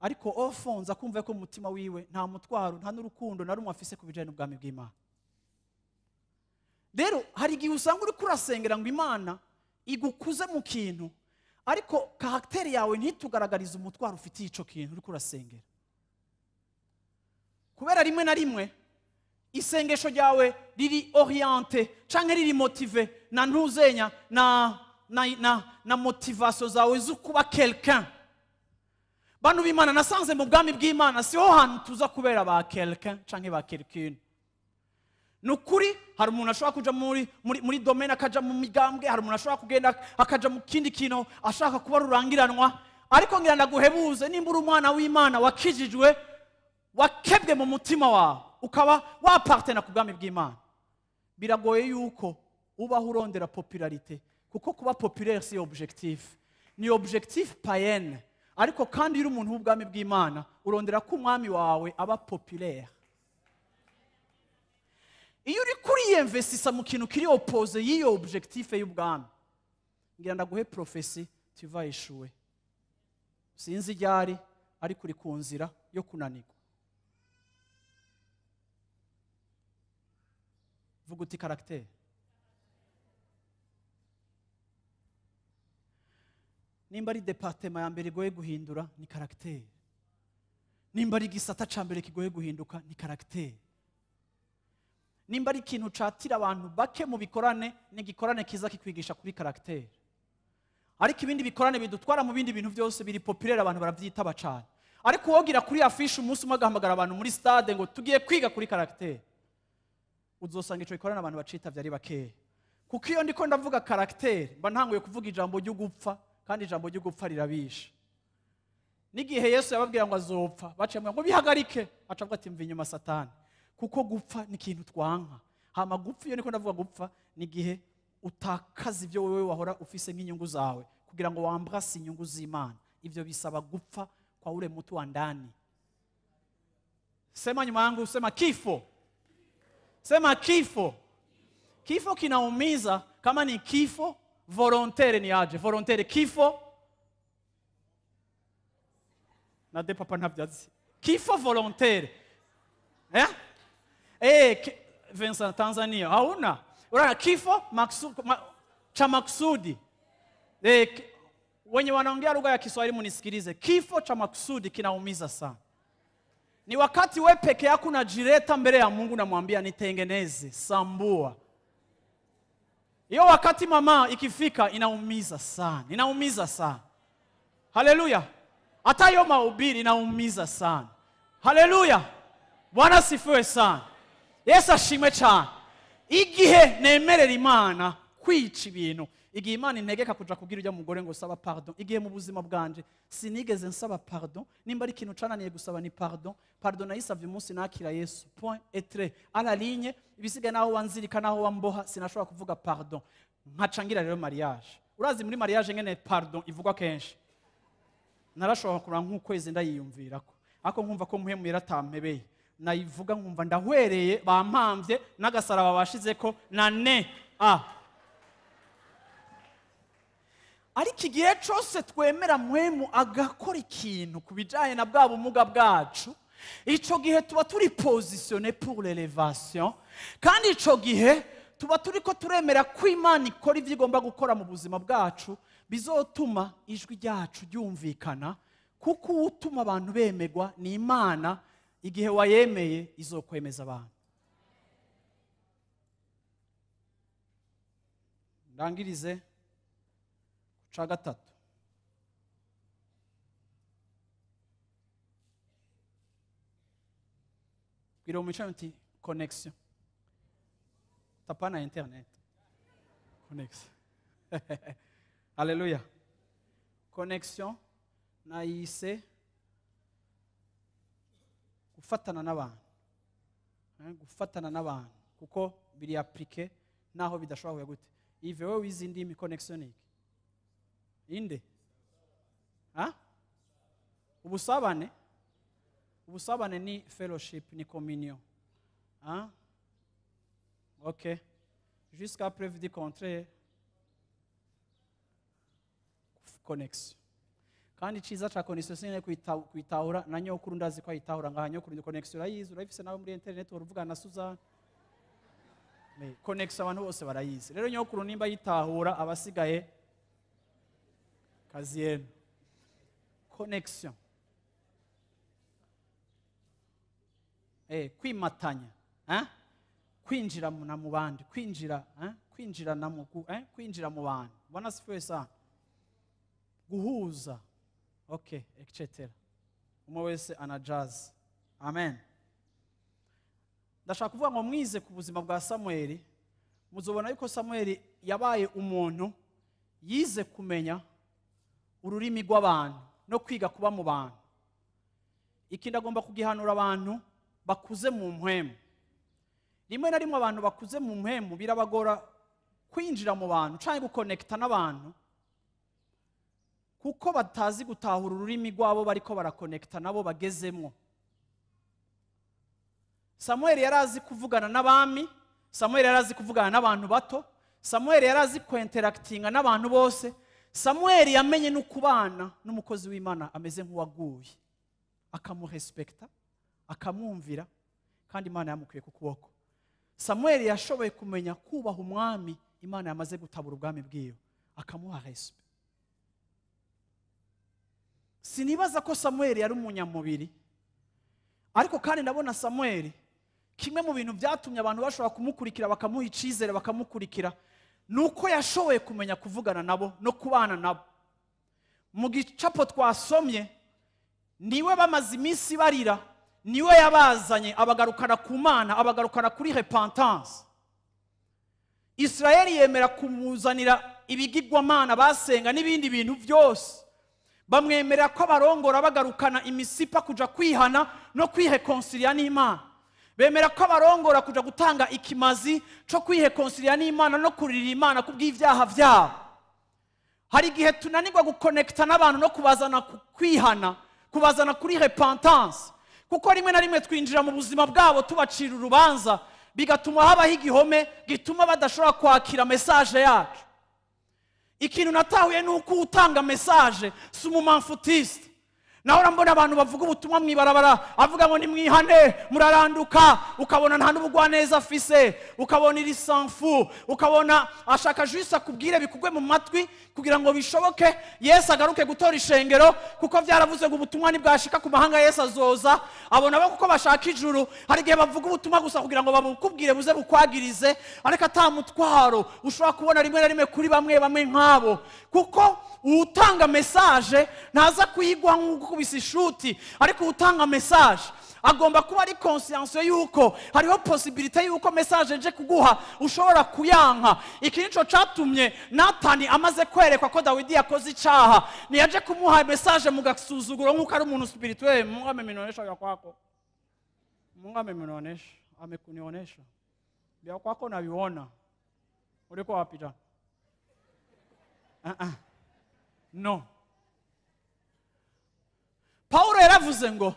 Ariko au fond nza kumva ko umutima wiwe nta mutwaro nta n'urukundo na rumwe afise kubijanye n'ubwami bw'Imana. Rero hari igihe usanga uri kurasengera ngo Imana igukuze mu kintu, ariko caractère yawe ntitugaragarize umutwaro ufitiye ico kintu uri kurasengera. Kubera rimwe na rimwe isengesho ryawe riri orienté canke riri motivé na ntuzenya na motivation zawe zo kuba quelqu'un. Bantu b'Imana, nasanze mu bwami bw'Imana siho hantu tuza kubera ba quelqu'un canke ba quelqu'une. Nukuri hari umuntu ashobora kuja muri domaine akaja mu migambwe, hari umuntu ashobora kugenda akaja mu kindi kintu ashaka kuba rurangiranwa, ariko ngira ndaguhebuze, nimba uri umwana w'Imana wakijijwe, wakebwe mu mutima wawe, ukaba wapartena ku bwami bw'Imana, biragoye yuko ubaho urondera popularité, kuko kuba populaire si objectif, ni objectif païenne. Ariko kandi uri umuntu w'ubwami bw'Imana urondera ko umwami wawe aba populaire. Iyo uri kuriyinvestisa mu kintu kiri opposé y'iyo objectif y'ubwami, ngira ndaguhe prophétie, tu vas échouer. Sinzi ryari, ariko uri ku nzira yo kunanirwa. Vuga uti caractère. Nimba ari département ya mbere igoye guhindura ni caractère. Nimba ari igisata ca mbere kigoye guhinduka ni caractère. Nimba ari ikintu catira abantu bake mu bikorane, ni igikorane kiza kikwigisha kuri caractère. Ariko ibindi bikorane bidutwara mu bindi bintu byose biri populaire, abantu baravyitaba cane. Ariko wogira kuri affiche umunsi umwe agahamagara abantu muri stade ngo tugiye kwiga kuri caractère, uzosanga ico gikorane abantu bacitavye ari bakeya. Kuko iyo ndiko ndavuga caractère mba ntanguye kuvuga ijambo ryo gupfa, kandi ijambo ryo gupfa rirabisha. N'igihe Yesu yababwira ngo azopfa, baciye ngo bihagarike, aca avuga ati mva inyuma Satani, kuko gupfa ni ikintu twanka. Hama gupfa, iyo niko ndavuga gupfa, ni igihe utakaza ibyo wewe wahora ufise nk'inyungu zawe kugira ngo wambrase inyungu z'Imana. Ivyo bisaba gupfa kwa ule mtu wa ndani. Sema nyuma yangu, sema kifo. Sema kifo. Kifo kinaumiza. Kama ni kifo volontaire ni aje? Volontaire kifo. Na de papa ntabyazi. Kifo volontaire. Eh? Vincent, Tanzania hauna. Unaona kifo cha makusudi. Wenye wanaongea lugha ya Kiswahili munisikilize. Kifo cha makusudi kinaumiza sana. Ni wakati wewe peke yako unajileta mbele ya Mungu namwambia nitengeneze, sambua. Hiyo wakati mama ikifika inaumiza sana, inaumiza sana. Haleluya. Hata hiyo mahubiri inaumiza sana. Haleluya. Bwana sifiwe sana. Yesu ashimwe cyane. Igihe nemerera Imana kwica ibintu, igihe Imana integeka kuja kubwira ujya mugore ngo saba pardon, igihe mu buzima bwanje sinigeze nsaba pardon, nimba ari ikintu cananiye gusaba ni pardon, pardon nayisavye umunsi nakira Yesu, point et trait à la ligne. Ibisigaye naho wanzirika naho wamboha sinashobora kuvuga pardon. Nkacangira rero mariage. Urazi muri mariage ngene pardon ivugwa kenshi. Narashobora kuranga nk'ukwezi ndayiyumvirako, ariko nkumva ko muhemu yaratampebeye, nayivuga nkumva ndahwereye, bampamvye n'agasaraba bashizeko na ne a. Ariko igihe cyose twemera muhemu agakora ikintu kubijanye na bwa bumuga bwacu, ico gihe tuba turi positionné pour l'élévation, kandi ico gihe tuba turiko turemera ko Imana ikora ivyo igomba gukora mu buzima bwacu, bizotuma ijwi ryacu ryumvikana, kuko utuma abantu bemegwa ni Imana. Igihe wayemeye izokwemeza abantu. Ndangirize ca gatatu. Bwira umuco nti connection. Tapana internet. Connection. Haleluya. Connexion nayise Gufatana n'abantu. Gufatana n'abantu kuko biri appliqué naho bidashobora gute. Ive wewe wize indimi, connexion ni inde? Ha? Ubusabane? Ubusabane ni fellowship, ni communion. Hein? Ok. Jusqu'à preuve du contraire, connexion. Kandi ciza ca connexion sine kwitahura na nyokuru ndazi ko ayitahura ngaha. Nyokuru, connexion urayizi, urayifise nawe muri internet uruvugana na Suzanne. Mais connexion abantu bose barayizi. Rero nyokuru nimba yitahura, abasigaye kazi yenu. Connexion. Kwimatanya, hein? Kwinjira na mu bandi, kwinjira, hein? Kwinjira na mu, hein? Kwinjira mu bantu. Bwana asifiwe sana. Guhuza. Okay, etc. Umwe wese anajaza. Amen. Ndashaka kuvuga ngo mwize ku buzima bwa Samuel, muzobona yuko Samuel yabaye umuntu yize kumenya ururimi rw'abantu no kwiga kuba mu bantu. Ikindi agomba kugihanura abantu bakuze mu mpwemu. Rimwe na rimwe abantu bakuze mu mpwemu birabagora kwinjira mu bantu canke gukonekta n'abantu, kuko batazi gutahura ururimi rwabo bariko barakonekta nabo bagezemwo. Samuel yarazi kuvugana n'abami, Samuel yarazi kuvugana n'abantu bato, Samuel yarazi kuinteractinga n'abantu bose. Samuel yamenye no kubana n'umukozi w'Imana ameze nk'uwaguye, akamurespekta, akamwumvira, kandi Imana yamukuye ku kuboko. Samuel yashoboye kumenya kubaha umwami Imana yamaze gutabura ubwami bwiwe, akamuha respect. Sinibaza ko Samuel yari umunyamubiri, ariko kandi ndabona Samuel kimwe mu bintu byatumye abantu bashobora kumukurikira bakamuha icizere bakamukurikira, nuko yashoboye kumenya kuvugana nabo no kubana nabo. Mu gicapo twasomye, niwe bamaze iminsi barira, niwe yabazanye abagarukana ku Mana, abagarukana kuri repentance. Israeli yemera kumuzanira ibigirwamana basenga n'ibindi bintu byose, bamwemera ko abarongora bagarukana imisipa kuja kwihana no kwireconcilia n'Imana. Bemera ko abarongora kuja gutanga ikimazi co kwireconcilia n'Imana no kurira Imana kubw'ivyaha vyabo. Hari igihe tunanirwa gukonekta n'abantu no kubazana kwihana, kubazana kuri repentance, kuko rimwe na rimwe twinjira mu buzima bwabo tubacira urubanza, bigatuma habaho igihome gituma badashobora kwakira message yacu. Ikintu natahuye nuko utanga message si umumamfutiste. Nahora mbona abantu bavuga ubutumwa mwibarabara, avuga ngo nimwihane muraranduka, ukabona nta n'ubugwaneza afise, ukabona iri sanfu, ukabona ashaka juste akubwire bikugwe mu matwi kugira ngo bishoboke Yesu agaruke gutora ishengero, kuko byaravuze ngo ubutumwa nibwashika ku mahanga Yesu azoza. Abona bo kuko bashaka ijuru, hari igihe bavuga ubutumwa gusa kugira ngo babukubwire buze bukwagirize, ariko atamutwaro ushobora kubona rimwe na rimwe kuri bamwe bamwe nk'abo, kuko utanga message ntaza kuyigwa nk'uko ishuti, ariko utanga message agomba kuba ari conscience yuko hariho possibilité yuko message nje kuguha ushobora kuyanka. Iki nico catumye Natani amaze kwerekwa ko Dawidi yakoze icaha, niyaje kumuha message mu gasuzuguro nkuko ari umuntu spirituel. Mungu ameminonesha ya kwako, Mungu ameminonesha, amekunionesha ya kwako naviona, ulikuwa wapi jana? No. Paulo yaravuze ngo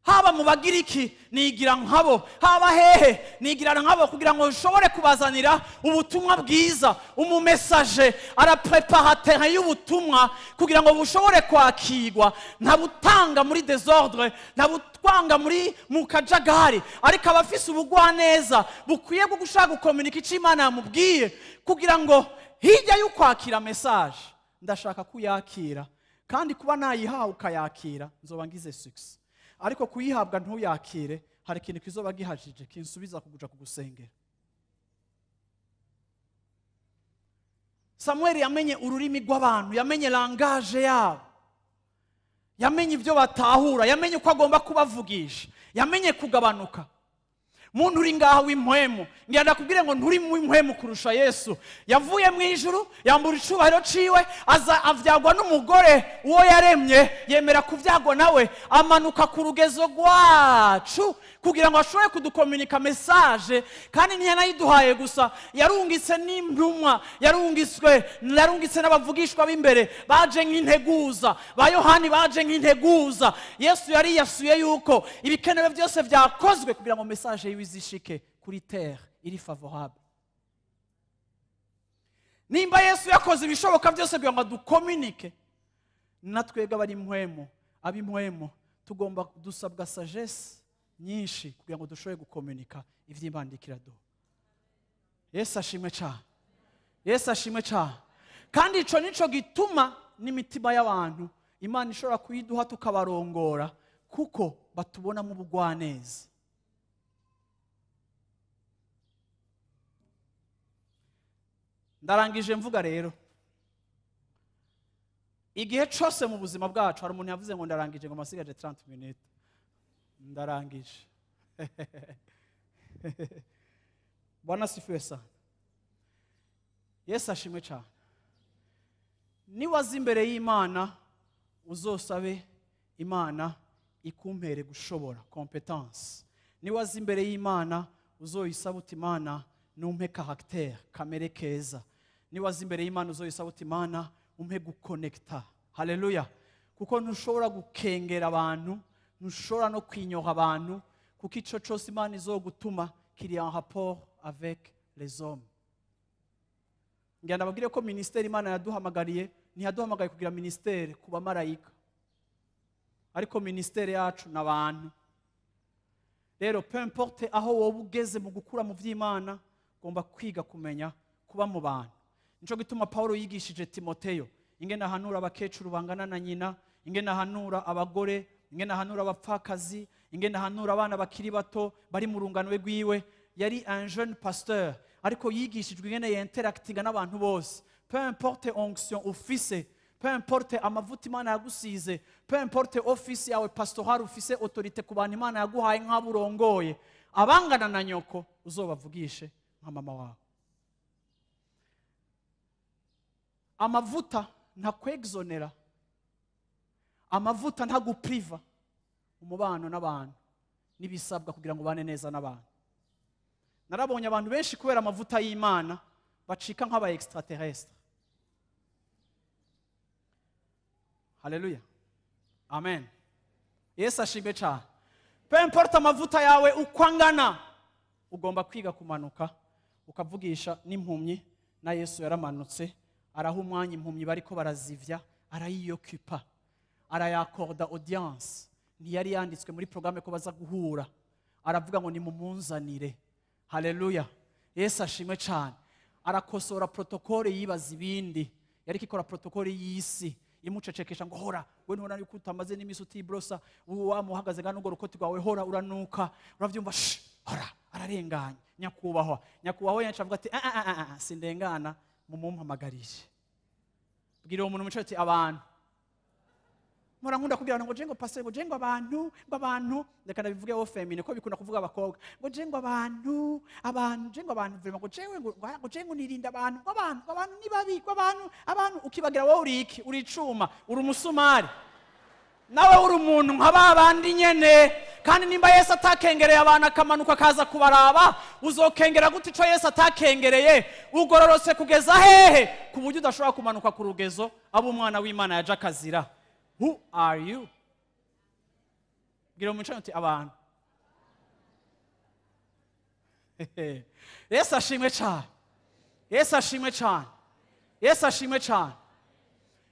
haba mu Bagiriki nigira nkabo, haba hehe nigira nkabo, kugira ngo nshobore kubazanira ubutumwa bwiza. Umumesaje araprepara terrain y'ubutumwa kugira ngo bushobore kwakirwa, ntabutanga muri désordre, ntabutwanga muri mu kajagari, ariko abafise ubugwaneza bukwiye bwo gushaka gukomunika icyo Imana yamubwiye, kugira ngo hirya y'ukwakira message ndashaka kuyakira, kandi kuba nayihawe ukayakira nzoba ngize success. Ariko kuyihabwa ntuyakire, hari ikintu kizoba gihajije kinsubiza kuguja kugusengera. Samuel yamenye ururimi rw'abantu, yamenye langage yabo, yamenye ibyo batahura, yamenye uko agomba kubavugisha, yamenye kugabanuka. Muntu uri ngaha w'impwemu, ngira ndakubwire ngo nturi w'impwemu kurusha Yesu. Yavuye mu ijuru, yambura icubahiro ciwe, aza avyagwa n'umugore uwo yaremye, yemera kuvyagwa nawe, amanuka ku rugezo rwacu kugira ngo ashobore kudukomunika message. Kandi ntiyanayiduhaye gusa, yarungitse n'intumwa, yarungitse n'abavugishwa b'imbere baje nk'integuza, ba Yohani baje nk'integuza. Yesu yari yasuye yuko ibikenewe byose vyakozwe kugira ngo message yiwe izishike kuri terre iri favorable. Nimba Yesu yakoze ibishoboka byose kugira ngo dukomunike, natwebwe abari impwemu, ab'impwemu tugomba dusabwa sagesse nyinshi kugira ngo dushobore gukomunika ivy'Imana ikiraduha. Yesu ashimwe cyane. Yesu ashimwe cyane. Kandi ico nico gituma n'imitima y'abantu Imana ishobora kuyiduha tukabarongora, kuko batubona mu bugwaneza. Ndarangije mvuga rero, igihe cyose mu buzima bwacu hari umuntu yavuze ngo ndarangije ngo masigaje 30 minutes. Ndarangije. Bwana sifiwe sana. Yesu ashimwe cyane. Niwaza imbere y'Imana uzosabe Imana ikumpere gushobora competence. Niwaza imbere y'Imana uzoyisaba uti Imana numpe caractère, kamere keza. Niwaza imbere y'Imana uzoyisaba uti Imana umpe guconnecta. Haleluya. Kuko ntushobora gukengera abantu, ntushobora no kwinyoha abantu, kuko ico cyose Imana izogutuma kiri en rapport avec les hommes. Ngira ndababwire ko ministère Imana yaduhamagariye, ntiyaduhamagaye kugira ministère ku bamarayika, ariko ministère yacu n'abantu. Rero peu importe aho wowe ugeze mu gukura mu vy'Imana, ugomba kwiga kumenya kuba mu bantu. Nico gituma Paulo yigishije Timoteyo ingene ahanura abakecuru bangana na nyina, ingene ahanura abagore, ingene ahanura abapfakazi, ingene ahanura abana bakiri bato bari mu rungano rwiwe. Yari un jeune pasteur, ariko yigishijwe ingene yinteractinga n'abantu bose. Peu importe onction ufise, peu importe amavuta Imana yagusize, peu importe office yawe pastoral ufise, autorité ku bantu Imana yaguhaye nk'aburongoye, abangana na nyoko uzobavugishe nka mama wawe. Amavuta ntakwexonera, amavuta ntagupriva umubano n'abantu n'ibisabwa kugira ngo ubane neza n'abantu. Narabonye abantu benshi kubera amavuta y'Imana bacika nk'aba extraterrestre. Haleluya. Amen. Yesu ashimwe cyane. Peu importe amavuta yawe uko angana, ugomba kwiga kumanuka ukavugisha n'impumyi. Na Yesu yaramanutse araha umwanya impumyi bariko barazivya, arayiyokupa, arayakorda audience. Ntiyari yanditswe muri programme ko baza guhura, aravuga ngo nimumunzanire. Haleluya. Yesu ashimwe cyane. Arakosora protocole yibaza ibindi, yari ikora protocole y'isi imucecekesha ngo hora we ntubona yuko utamaze n'imisi utibrosa, wamuhagaze ngano urwo rukoti rwawe, hora uranuka, uravyumva, shh, hora. Ararenganya nyakubahwa. Nyakubahwa yacu avuga ati ah ah ah ah, sindengana, mumumpamagarije. Bwira uwo muntu muco ati abantu mpora nkunda kubwira abantu ngo je ngo pastor, ngo je ngo abantu, ngo abantu, reka ndabivuge wo femine ko bikunda kuvuga abakobwa, ngo je ngo abantu, abantu, je ngo abantu vraiment, ngo jewe ngo, ngo je ngo nirinda abantu, ngo abantu, ngo abantu ni babi, ngo abantu, abantu, ukibagira wowe uri iki? Uri icuma, uri umusumari, nawe uri umuntu nka ba bandi nyene. Kandi nimba Yesu atakengereye abantu akamanuka akaza kubaraba, uzokengera gute ico Yesu atakengereye? Ugororotse kugeza hehe ku buryo udashobora kumanuka ku rugezo abo umwana w'Imana yaje akazira? Who are you? Bwira umuco uti abantu. Yesu ashimwe cyane. Yesu ashimwe cyane. Yesu ashimwe cyane.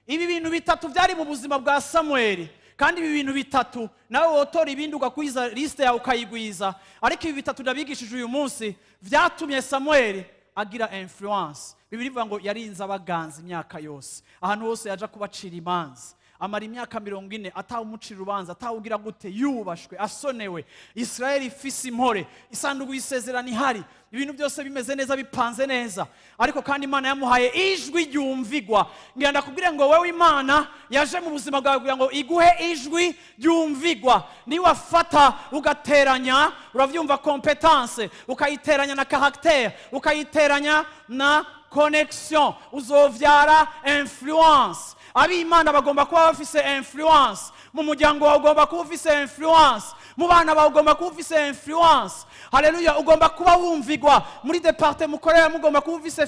Ibi bintu bitatu byari mu buzima bwa Samuel. Kandi ibi bintu bitatu nawe wotora ibindi ugakwiza liste yawe ukayigwiza, ariko ibi bitatu ndabigishije uyu munsi vyatumye Samuel agira influence. Bibiliya ivuga ngo yarinze abaganza imyaka yose, ahantu hose yaja kubacira imanza. Amara imyaka 40 atawumucira urubanza, atawugira gute, yubashwe, asonewe. Israeli ifise impore, isanduku y'isezerano ihari, ibintu byose bimeze neza, bipanze neza. Ariko kandi Imana yamuhaye ijwi ryumvigwa. Ngira ndakubwire ngo wewe Imana yaje mu buzima bwawe kugira ngo iguhe ijwi ryumvigwa. Niwafata ugateranya, uravyumva, compétence ukayiteranya na caractère, ukayiteranya na connexion, uzovyara influence. Ab'Imana bagomba kuba bafise influence. Mu muryango wawe ugomba kuba ufise influence, mu bana bawe ugomba kuba ufise influence. Haleluya! Ugomba kuba wumvigwa muri département ukorera, mugomba kuba ufise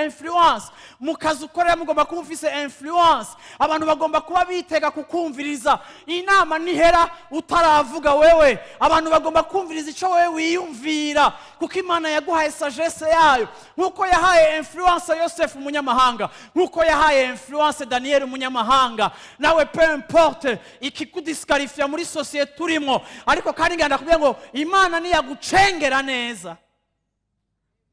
influence. Mu kazi ukorera mugomba kuba ufise influence. Abantu bagomba kuba bitega kukumviriza. Inama nihera utaravuga wewe, abantu bagomba kumviriza ico wewe wiyumvira, kuko Imana yaguhaye sagesse yayo, nkuko yahaye influence Yosefu umunyamahanga, nkuko yahaye influence Daniel umunyamahanga. Nawe, peu importe ikikudisqualifia muri société turimo, ariko kandi ngenda kubwira ngo Imana niyagucengera neza,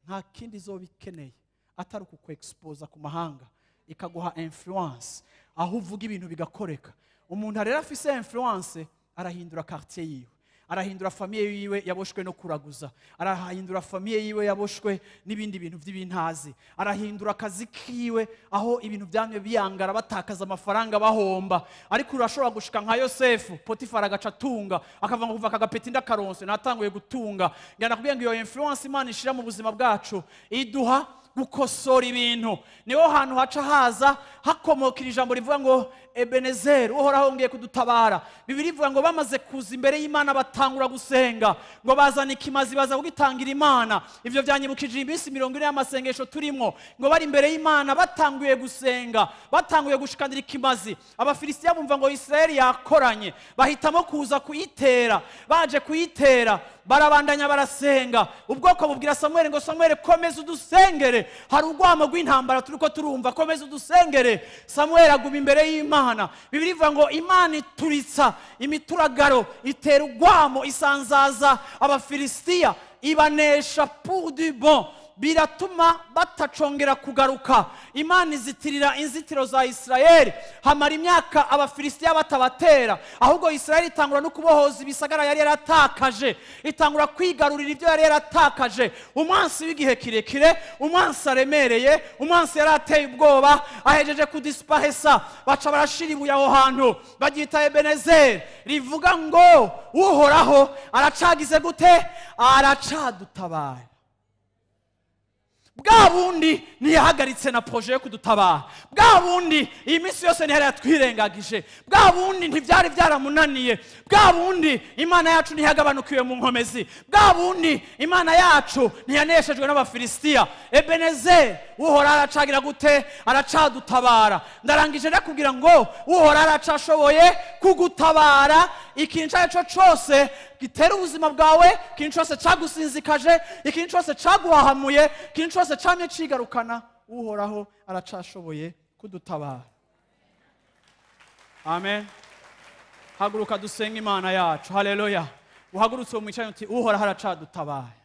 nta kindi izoba ikeneye atari ukukwexposa ku mahanga, ikaguha influence aho uvuga ibintu bigakoreka. Umuntu rero afise influence arahindura quartier yiwe, arahindura famille yiwe yaboshwe no kuraguza, arahindura famille yiwe yaboshwe n'ibindi bintu by'ibintazi, arahindura akazi kiwe aho ibintu byamye biyangara, batakaza amafaranga, bahomba. Ariko urashobora gushika nka Yosefu, Potifara agaca atunga, akavuga ngo kuva akagapeti ndakaronse natanguye gutunga. Ngenda kubwira ngo iyo influence Imana ishira mu buzima bwacu iduha gukosora ibintu. Niho hantu haca haza hakomokera ijambo rivuga ngo Ebenezeri, Uhoraho ngiye kudutabara. Bibiri ivuga ngo bamaze kuza imbere y'Imana batangura gusenga, ngo bazana ikimazi, baza kugitangira Imana. Ivyo byanyibukije iminsi 40 y'amasengesho turimo. Ngo bari imbere y'Imana batanguye gusenga, batanguye gushikanira ikimazi, Abafilisitiya bumva ngo Israeli yakoranye, bahitamo kuza kuyitera. Baje kuyitera, barabandanya barasenga. Ubwoko bubwira Samuel ngo: "Samuel, komeza udusengere, hari urwamo rw'intambara turiko turumva, komeza udusengere." Samuel aguma imbere y'Imana. Bibiri ivuga ngo Imana ituritsa imituragaro, itera urwamo, isanzaza Abafilisitiya, ibanesha pour du bon, biratuma batacongera kugaruka. Imana izitirira inzitiro za Isirayeli, hamara imyaka Abafilisitiya batabatera. Ahubwo Isirayeli itangura no kubohoza ibisagara yari yaratakaje, itangura kwigarurira ibyo yari yaratakaje. Umwansi w'igihe kirekire, umwansi aremereye, umwansi yari ateye ubwoba, ahejeje kudisparaissa. Baca barashira ibuye aho hantu, baryita Ebenezeri, rivuga ngo Uhoraho aracagize gute? Aracadutabaye. Bwa bundi ntiyahagaritse na projet yo kudutabara, bwa bundi iyi minsi yose ntiyari yatwirengagije, bwa bundi ntibyari byaramunaniye, bwa bundi Imana yacu ntiyagabanukiwe mu nkomezi, bwa bundi Imana yacu ntiyaneshejwe n'Abafilisitiya. Ebenezeri, Uhoraho aracagira gute? Aracadutabara. Ndarangije ndakubwira ngo Uhoraho aracashoboye kugutabara ikintu icyo ari cyo cyose gitera ubuzima bwawe, ikintu cyose cyagusinzikaje, ikintu cyose cyaguhahamuye, ikintu cyose cyamye cigarukana. Uhoraho aracashoboye kudutabara. Amen. Haguruka dusenge Imana yacu. Haleluya! Uhagurutse uwo mwicaranye uti: "Uhoraho aracadutabaye."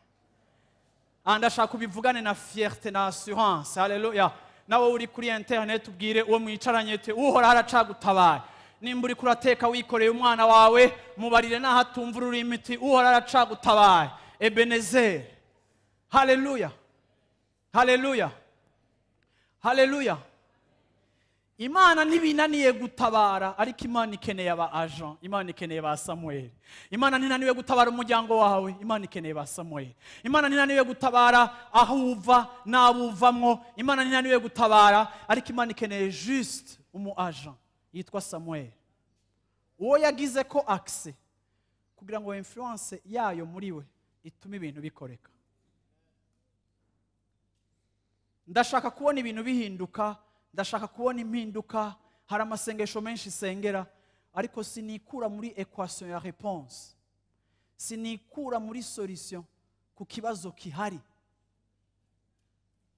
Ndashaka ubivugane na fierté na assurance. Haleluya! Nawe uri kuri internet, ubwire uwo mwicaranye uti: "Uhoraho aracagutabaye." Nimba uri kurateka wikoreye umwana wawe, mubarire n'aho atumva ururimi uti: "Uhoraho aracagutabaye." Ebenezeri. Haleluya, haleluya, haleluya! Imana ntibinaniye gutabara, ariko Imana ikeneye aba agent, Imana ikeneye ba Samuel. Imana ntinaniwe gutabara umuryango wawe, Imana ikeneye ba Samuel. Imana ntinaniwe gutabara aho uva n'abo uvamwo, Imana ntinaniwe gutabara, ariko Imana ikeneye juste umu agent yitwa Samuel, uwo yagize ko accès kugira ngo influence yayo muri we itume ibintu bikoreka. Ndashaka kubona ibintu bihinduka, ndashaka kubona impinduka. Hari amasengesho menshi sengera, ariko sinikura muri équation ya réponse, sinikura muri solution ku kibazo kihari.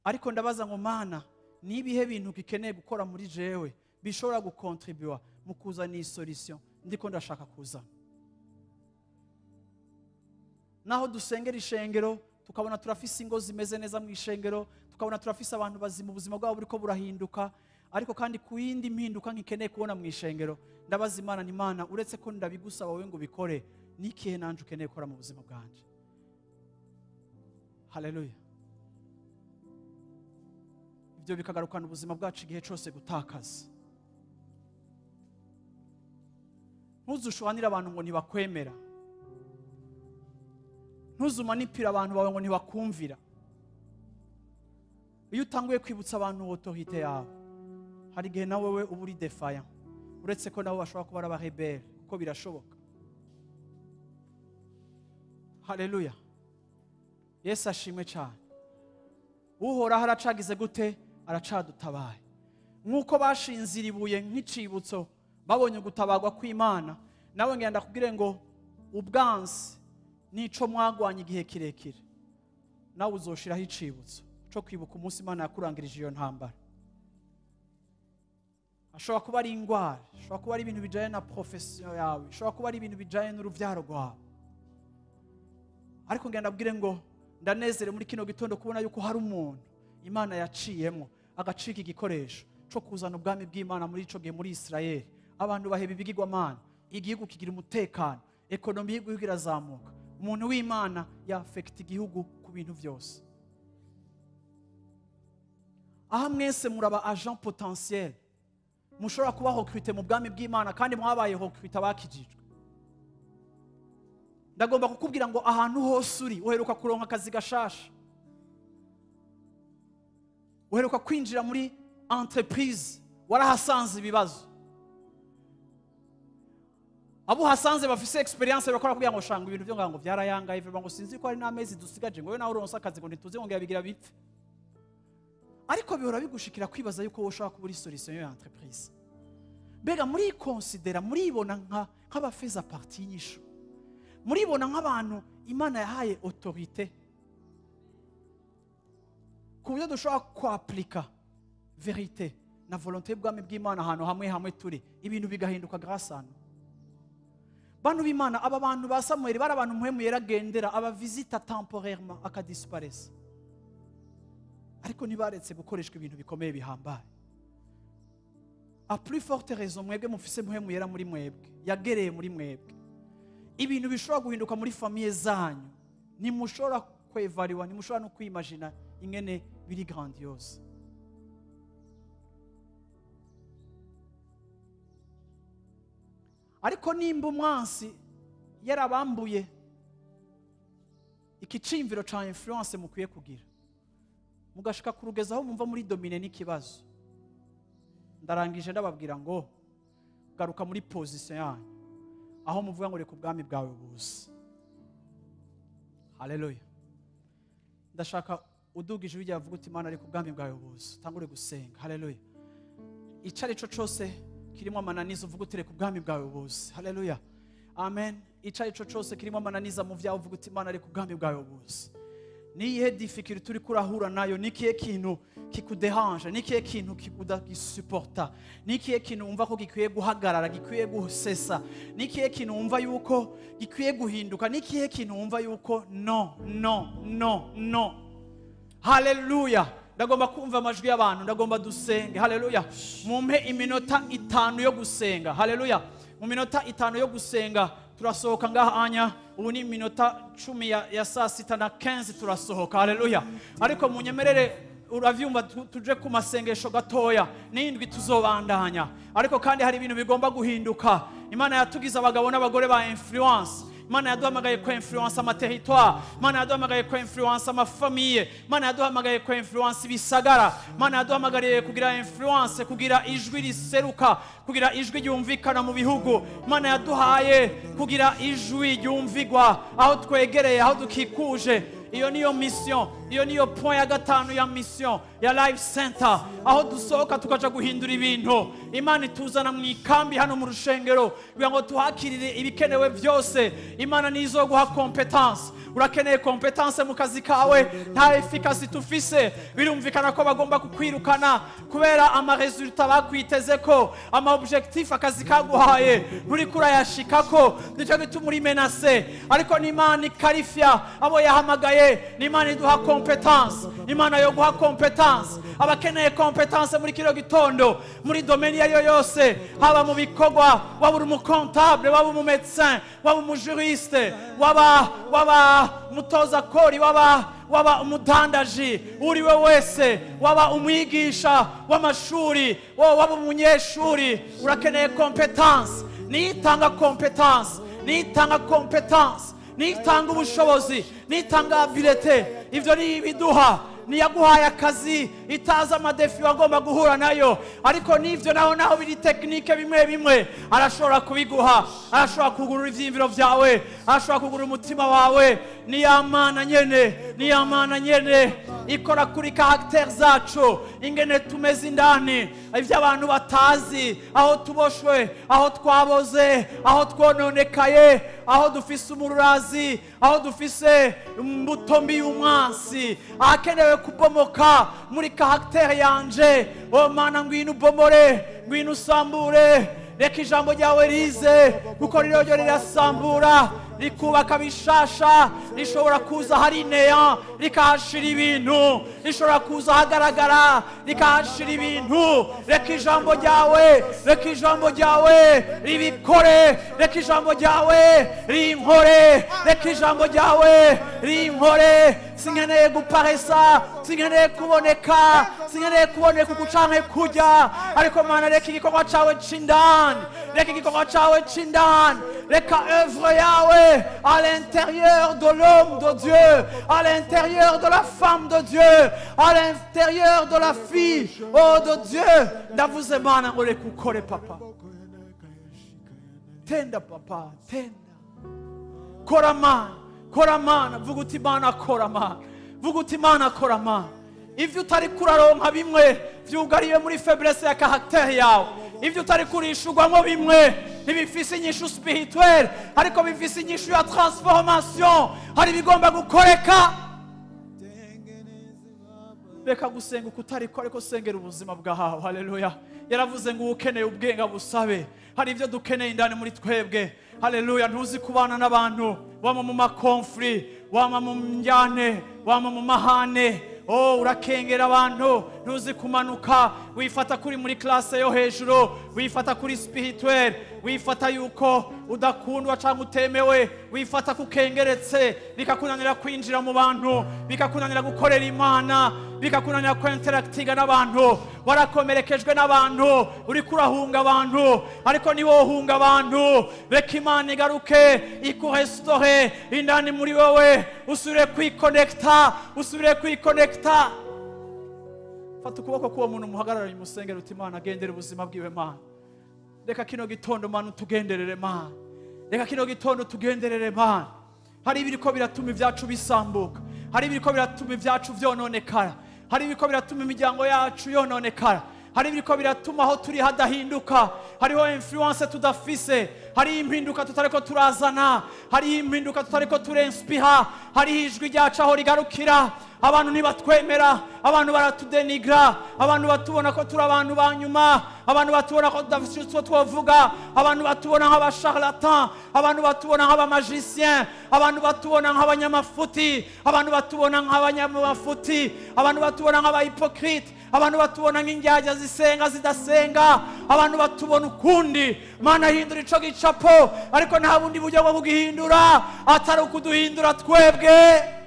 Ariko ndabaza ngo: "Mana, ni ibihe bintu gikeneye gukora muri jewe bishobora gukontribuwa mu kuzana iyi solution ndiko ndashaka kuzana?" Naho dusengera ishengero, tukabona turafise ingo zimeze neza mu ishengero, tukabona turafise abantu bazima, ubuzima bwabo buriko burahinduka, Ariko kandi ku yindi mpinduka nkikeneye kubona mu ishengero, ndabaza Imana nti Imana, uretse ko ndabigusaba wowe ngo ubikore, n'ikihe nanje ukeneye gukora mu buzima bwanje? Haleluya. Ibyo bikagarukana ubuzima bwacu igihe cyose gutakaza. Ntuzushwanire abantu ngo ntibakwemera, ntuzumanipira abantu bawe ngo ntibakumvira. Iyo utanguye kwibutsa abantu autorité yawe, hari igihe nawe we uba uri défaillant, uretse ko nabo bashobora kuba ari abarebere, kuko birashoboka. Haleluya. Yesu ashimwe cyane. Uhoraho aracagize gute? Aracadutabaye. Nk'uko bashinzira ibuye nk'icibutso babonye gutabarwa kw'Imana, nawe ngenda kubwire ngo ubwansi nico mwagwanye igihe kirekire, nawe uzoshiraho icibutso cyo kwibuka umunsi Imana yakurangirije iyo ntambara. Ashobora kuba ari ingwara, ashobora kuba ari ibintu bijanye na profession yawe, ashobora kuba ari ibintu bijanye n'uruvyaro rwawe. Ariko ngenda abwire ngo ndanezere muri kino gitondo kubona yuko hari umuntu Imana yaciyemo agacika igikoresho cyo kuzana ubwami bw'Imana muri ico gihe muri Israel. Abantu baheba ibigirwamana, igihugu kigira umutekano, ekonomi y'igihugu irazamuka. Umuntu w'Imana yafekta igihugu ku bintu byose. Aha mwese muraba agent potentiel, mushobora kuba recruté mu bwami bw'Imana kandi mwabaye recruté abakijijwe. Ndagomba kukubwira ngo ahantu hose uri, uheruka kuronka akazi gashasha, uheruka kwinjira muri entreprise, warahasanze ibibazo. Abo hasanze bafise experience bakora kugira ngo shanga ibintu byo ngo byarayangaye, ngo sinzi ko ari n'amezi dusigaje ngo we nawe uronse akazi ngo ntituzi ngo yabigira bipfe. Ariko bihora bigushikira kwibaza yuko wowe ushobora kuba uri solution ya entreprise. Mbega muri considera, muribona nk'abafeza partie y'inyishu, muribona nk'abantu Imana yahaye autorité ku buryo dushobora kwaplika vérité na volonté y'ubwami bw'Imana ahantu hamwe hamwe turi, ibintu bigahinduka grâce à nous. Bantu b'Imana, aba bantu ba Samuel bari abantu Mpwemu yaragendera, aba visita temporairement akadisparesa, ariko ntibaretse gukoreshwa ibintu bikomeye bihambaye. À plus forte raison mwebwe mufise Mpwemu Yera muri mwebwe, yagereye muri mwebwe, ibintu bishobora guhinduka muri famille zanyu ntimushobora kwevariwa, ntimushobora no kwimagina ingene biri grandiose. Ariko nimba umwansi yarabambuye ikicimviro ca influence mukwiye kugira, mugashika kurugeza aho mumva muri domine n'ikibazo, ndarangije ndababwira ngo garuka muri position yanyu aho muvuga ngo reka ubwami bwawe buze. Haleluya. Ndashaka udugije ujya avuga uti Imana reka ubwami bwawe buze, tangure gusenga. Haleluya. Ico ari cyo cyose kirimo amananiza uvuga uti reka ubwami bwawe buze. Haleluya. Amen. Ico ari cyo cyose kirimo amananiza mu vyawe uvuga uti Imana reka ubwami bwawe buze. Niyihe difficulté turi kurahura nayo? Nikihe kintu kikudehange? Nikihe kintu kikudasuporta? Nikihe kintu wumva ko gikwiye guhagarara, gikwiye gusesa? Nikihe kintu wumva yuko gikwiye guhinduka? Nikihe kintu wumva yuko no no no no? Haleluya. Ndagomba kumva amajwi y'abantu, ndagomba dusenge. Haleluya. Mumpe iminota 5 yo gusenga. Haleluya. Mu minota 5 yo gusenga turasohoka ngaha anya. Ubu ni iminota 10 ya saa 6:15 turasohoka. Haleluya. Ariko munyemerere uravyumva tuje ku masengesho gatoya, n'indwi tuzobandanya. Ariko kandi hari ibintu bigomba guhinduka. Imana yatugize abagabo n'abagore ba influence. Imana yaduhamagaye ko influence ama territoire, Imana yaduhamagaye ko influence ama famille, Imana yaduhamagaye ko influence ibisagara, Imana yaduhamagariye kugira influence, kugira ijwi riseruka, kugira ijwi ryumvikana mu bihugu. Imana yaduhaye kugira ijwi ryumvigwa aho twegereye, aho dukikuje. Iyo niyo mission, iyo niyo point ya gatanu ya mission ya Life Center, aho dusohoka tukaja guhindura ibintu. Imana ituzana mu ikambi hano mu rushengero kugira ngo tuhakirire ibikenewe byose. Imana nizo guha competence. Urakeneye competence mu kazi kawe, nta efficacité ufise, birumvikana ko bagomba kukwirukana kubera ama resultat bakwiteze ko, ama objectif akazi kaguhaye nturi kurayashikako, nicyo gituma uri menacé. Ariko n'Imana ikarifya abo yahamagaye Idukeneye ni Imana iduha competence, Imana yo guha competence. Abakeneye competence muri kino gitondo, muri domaine iyo ariyo yose, haba mu bikorwa, waba uri umucomptable, waba umumedecin, waba umujuriste, waba umutoza kori, waba umudandaji, uri we wese, waba umwigisha w'amashuri, waba umunyeshuri, urakeneye competence. Nitanga competence, nitanga competence, nitanga ubushobozi, nitanga habilité. Ivyo ni ibiduha. Niyaguhaye akazi itaza amadéfis wagomba guhura nayo, ariko n'ivyo naho biri technique bimwe bimwe arashobora kubiguha, arashobora kugurura ivyiyumviro vyawe, arashobora kugurura umutima wawe. Ni ya Mana nyene, ni ya Mana nyene ikora kuri caractère zacu, ingene tumeze indani, ivyo abantu batazi, aho tuboshwe, aho twaboze, aho twononekaye, aho dufise umururazi, aho dufise imbuto mbi y'umwansi, ahakenewe kubomoka muri caractère yanje. O Mana, ngwino ubomore, ngwino usambure. Reka ijambo ryawe rize, kuko riryo rirasambura, rikubaka bishasha. Rishobora kuza hari néant rikahashira ibintu, rishobora kuza ahagaragara rikahashira ibintu. Reka ijambo ryawe, reka ijambo ryawe ribikore, reka ijambo ryawe rinkore, reka ijambo ryawe rinkore. Sinkeneye guparesa, sinkeneye kuboneka, sinkeneye kuboneka uku canke kurya, ariko Mana, reka igikorwa cawe c'indani, reka igikorwa cawe c'indani, reka œuvre yawe à l'intérieur de l'homme de Dieu, à l'intérieur de la femme de Dieu, à l'intérieur de la fille, oh, de Dieu. Ndavuze Mana ngo reka ukore, Papa. Tenda, Papa, tenda, kora Mana, kora Mana. Vuga uti: "Mana, kora Mana." Vuga uti: "Mana, kora Mana." Ivyo utari kuraronka bimwe vyugariye muri faiblesse ya caractère yawe, ivyo utari kurishurwamo bimwe ntibifise inyishu spirituelle, ariko bifise inyishu ya transformation. Hari ibigomba gukoreka. Reka gusenga uko utariko, ariko sengera ubuzima bwawe. Haleluya! Yaravuze ngo ukeneye ubwenge busabe. Hari ibyo dukeneye indani muri twebwe. Haleluya! Ntuzi kubana n'abantu, wama mu maconflits, wama mu njyane, wama mu mahane. Oh, urakengera abantu, ntuzi kumanuka, wifata kuri muri classe yo hejuru, wifata kuri spirituel, wifata yuko udakundwa cyangwa utemewe, wifata kukengeretse, bikakunanira kwinjira mu bantu, bikakunanira gukorera Imana, bikakunanira kwinteractinga n'abantu. Warakomerekejwe n'abantu, uriko urahunga abantu, ariko niwohunga abantu. Reka Imana igaruke ikurestore indani muri wowe, usubire kwikonekta, usubire kwikonekta. Fata ukuboko k'uwo muntu muhagararanye, umusengero uti: "Imana, agendera ubuzima bwiwe. Mana, reka kino gitondo, Mana, utugenderere. Mana, reka kino gitondo tugenderere. Mana, hari ibiriko biratuma ibyacu bisambuka, hari ibiriko biratuma ibyacu vyononekara, hari ibiriko biratuma imiryango yacu yononekara, hari ibiriko biratuma aho turi hadahinduka. Hariho influence tudafise, hariho impinduka tutariko turazana, hariho impinduka tutariko turinspira, hariho ijwi ryacu aho rigarukira. Abantu ntibatwemera, abantu baratudenigra, abantu batubona ko turi abantu ba nyuma, abantu batubona ko tudafite icyo twavuga, abantu batubona nk'abacharlatan, abantu batubona nk'abamagicien, abantu batubona nk'abanyamafuti, abantu batubona nk'abanyamafuti, abantu batubona nk'abahypocrite, abantu batubona nk'indyarya zisenga zidasenga, abantu batubona ukundi. Mana, hindura ico gicapo, ariko nta bundi buryo bwo kugihindura atari ukuduhindura twebwe.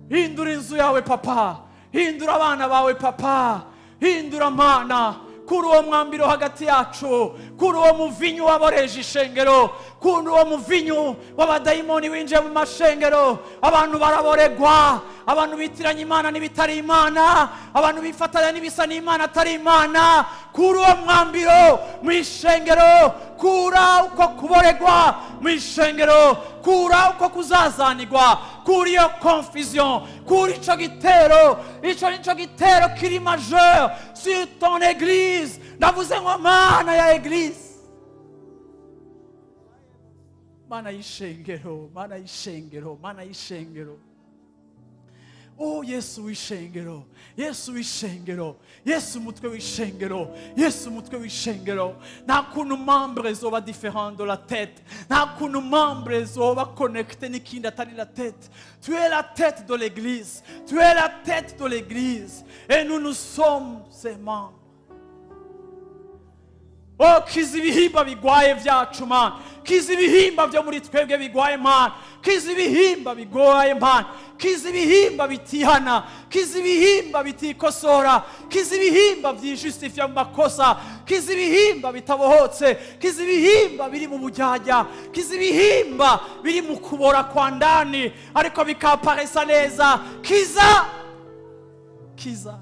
Hindura inzu yawe, Papa. Hindura abana bawe, Papa. Hindura, Mana. Kuri uwo mwambiro hagati yacu, kuri uwo muvinyu waboreje ishengero, kuri uwo muvinyu w'abadayimoni winjiye mu mashengero, abantu baraboregwa, abantu bitiranya Imana n'ibitari Imana, abantu bifatanya n'ibisa n'Imana atari Imana. Kuri uwo mwambiro mu ishengero, kura uko kuboregwa mu ishengero, kura uko kuzazanirwa, kuri iyo confusion, kuri ico gitero. Ico nico gitero kiri majeur sur ton église. Ndavuze ngo Mana ya église, Mana y'ishengero, Mana y'ishengero, Mana y'ishengero. Oh Yesu w'ishengero, Yesu w'ishengero, Yesu umutwe w'ishengero, Yesu umutwe w'ishengero. Nta kuntu membre zoba différent de la tête, nta kuntu membre zoba connecté n'ikindi atari la tête. Tu es la tête de l'église, tu es la tête de l'église, et nous, nous sommes ses membres. Oh, kiza ibihimba bigwaye vyacu Mana, kiza ibihimba vyo muri twebwe bigwaye Mana, kiza ibihimba bigwaye Mana, kiza ibihimba bitihana, kiza ibihimba bitikosora, kiza ibihimba vyijustifia mu makosa, kiza ibihimba bitabohotse, kiza ibihimba biri mu bujyajya, kiza ibihimba biri mu kubora kwa ndani ariko bikaparesa neza. Kiza, kiza,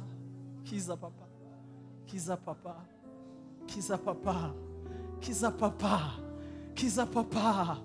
kiza papa, kiza papa, kiza papa, kiza papa, kiza papa,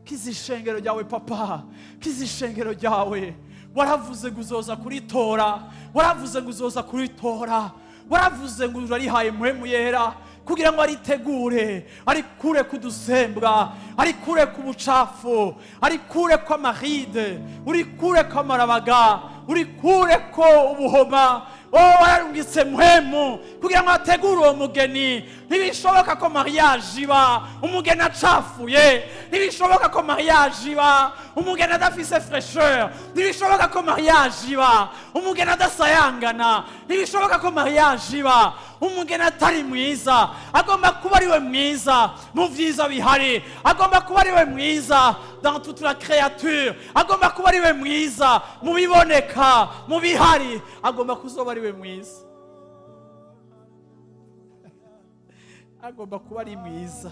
kiza ishengero ryawe papa, kiza ishengero ryawe. Waravuze ngo uzoza kuritora, waravuze ngo uzoza kuritora, waravuze ngo urarihaye Mpwemu Yera kugira ngo aritegure, arikure kudusembwa, arikure ku bucafu, arikure kw'amaride, urikure kw'amarabaga, urikure ko ubuhoma. Oh, wararungitse Mpwemu kugira ngo ategure uwo mugeni. Ntibishoboka ko mariage iba umugeni acafuye, ntibishoboka ko mariage iba umugeni adafise fraîcheur, ntibishoboka ko mariage iba umugeni adasayangana, ntibishoboka ko mariage iba umugeni atari mwiza. Agomba kuba ariwe mwiza mu vyiza bihari, agomba kuba ariwe mwiza dans toute la créature, agomba kuba ariwe mwiza mu biboneka, mu bihari, agomba kuzoba ariwe mwiza, agomba kuba ari mwiza,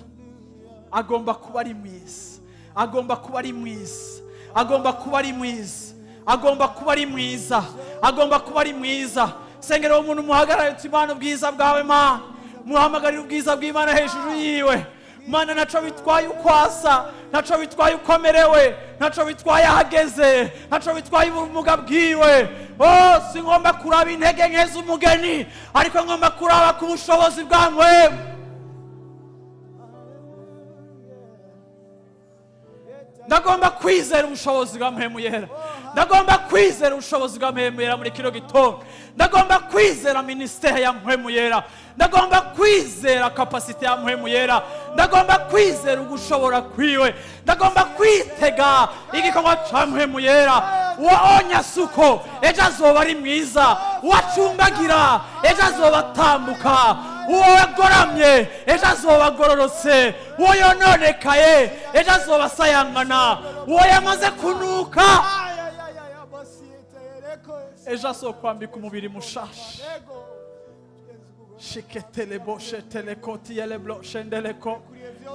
agomba kuba ari mwiza, agomba kuba ari mwiza, agomba kuba ari mwiza, agomba kuba ari mwiza, agomba kuba ari mwiza. Sengera umuntu muhagarare uti Imana ubwiza bwawe Mana, muhamagarire ubwiza bw'Imana hejuru yiwe Mana. Naco bitwaye uko asa, naco bitwaye uko amerewe, naco bitwaye ahageze, naco bitwaye ubumuga bwiwe. Oh, singomba kuraba intege nke z'umugeni, ariko ngomba kuraba ku bushobozi bwa Mpwemu. Ndagomba kwizera ubushobozi bwa Mpwemu Yera, ndagomba kwizera ubushobozi bwa Mpwemu Yera muri kino gitondo, ndagomba kwizera ministère ya Mpwemu Yera, ndagomba kwizera capacité ya Mpwemu Yera, ndagomba kwizera ugushobora kwiwe, ndagomba kwitega igikorwa ca Mpwemu Yera. Uwo suko ejo azoba ari mwiza, uwacumbagira ejo azoba atambuka, uwo yagoramye ejo azoba agororotse, uwo yononekaye ejo azoba asayangana, uwo yamaze kunuka ejo azokwambika umubiri mushasha. Shiketelebo sheteleko tieleblo shendeleko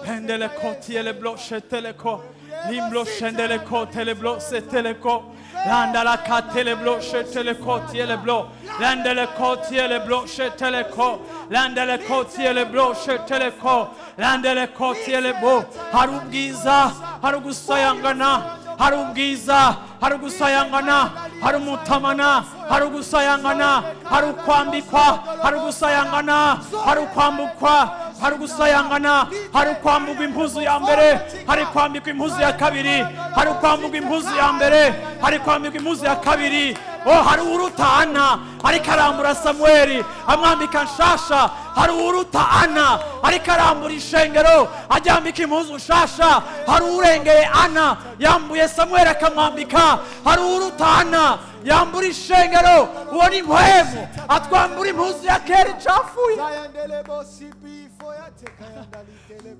hendeleko tieleblo sheteleko limblo shendeleko teleblo seteleko landalaka teleblo sheteleko tieleblo landeleko tieleblo sheteleko landeleko tieleblo sheteleko landeleko tielebo. Hari ubwiza, hari ugusayangana, hari ubwiza, hari ugusayangana, hari umutamana, hari ugusayangana, hari ukwambikwa, hari ugusayangana, hari ukwambukwa, hari ugusayangana, hari ukwambugwa impuzu ya mbere, hari kwambikwa impuzu ya kabiri, hari ukwambugwa impuzu ya mbere, hari kwambikwa impuzu ya kabiri. Oh, hari uruta Ana ariko arambura Samueli amwambika nshasha, hari uruta Ana ariko arambura ishengero ajyambika impuzu nshasha, hari urengeye Ana yambuye Samueli akamwambika, hari uruta Ana yambura ishengero, uwo ni Mpwemu atwambura impuzu ya kera icafuye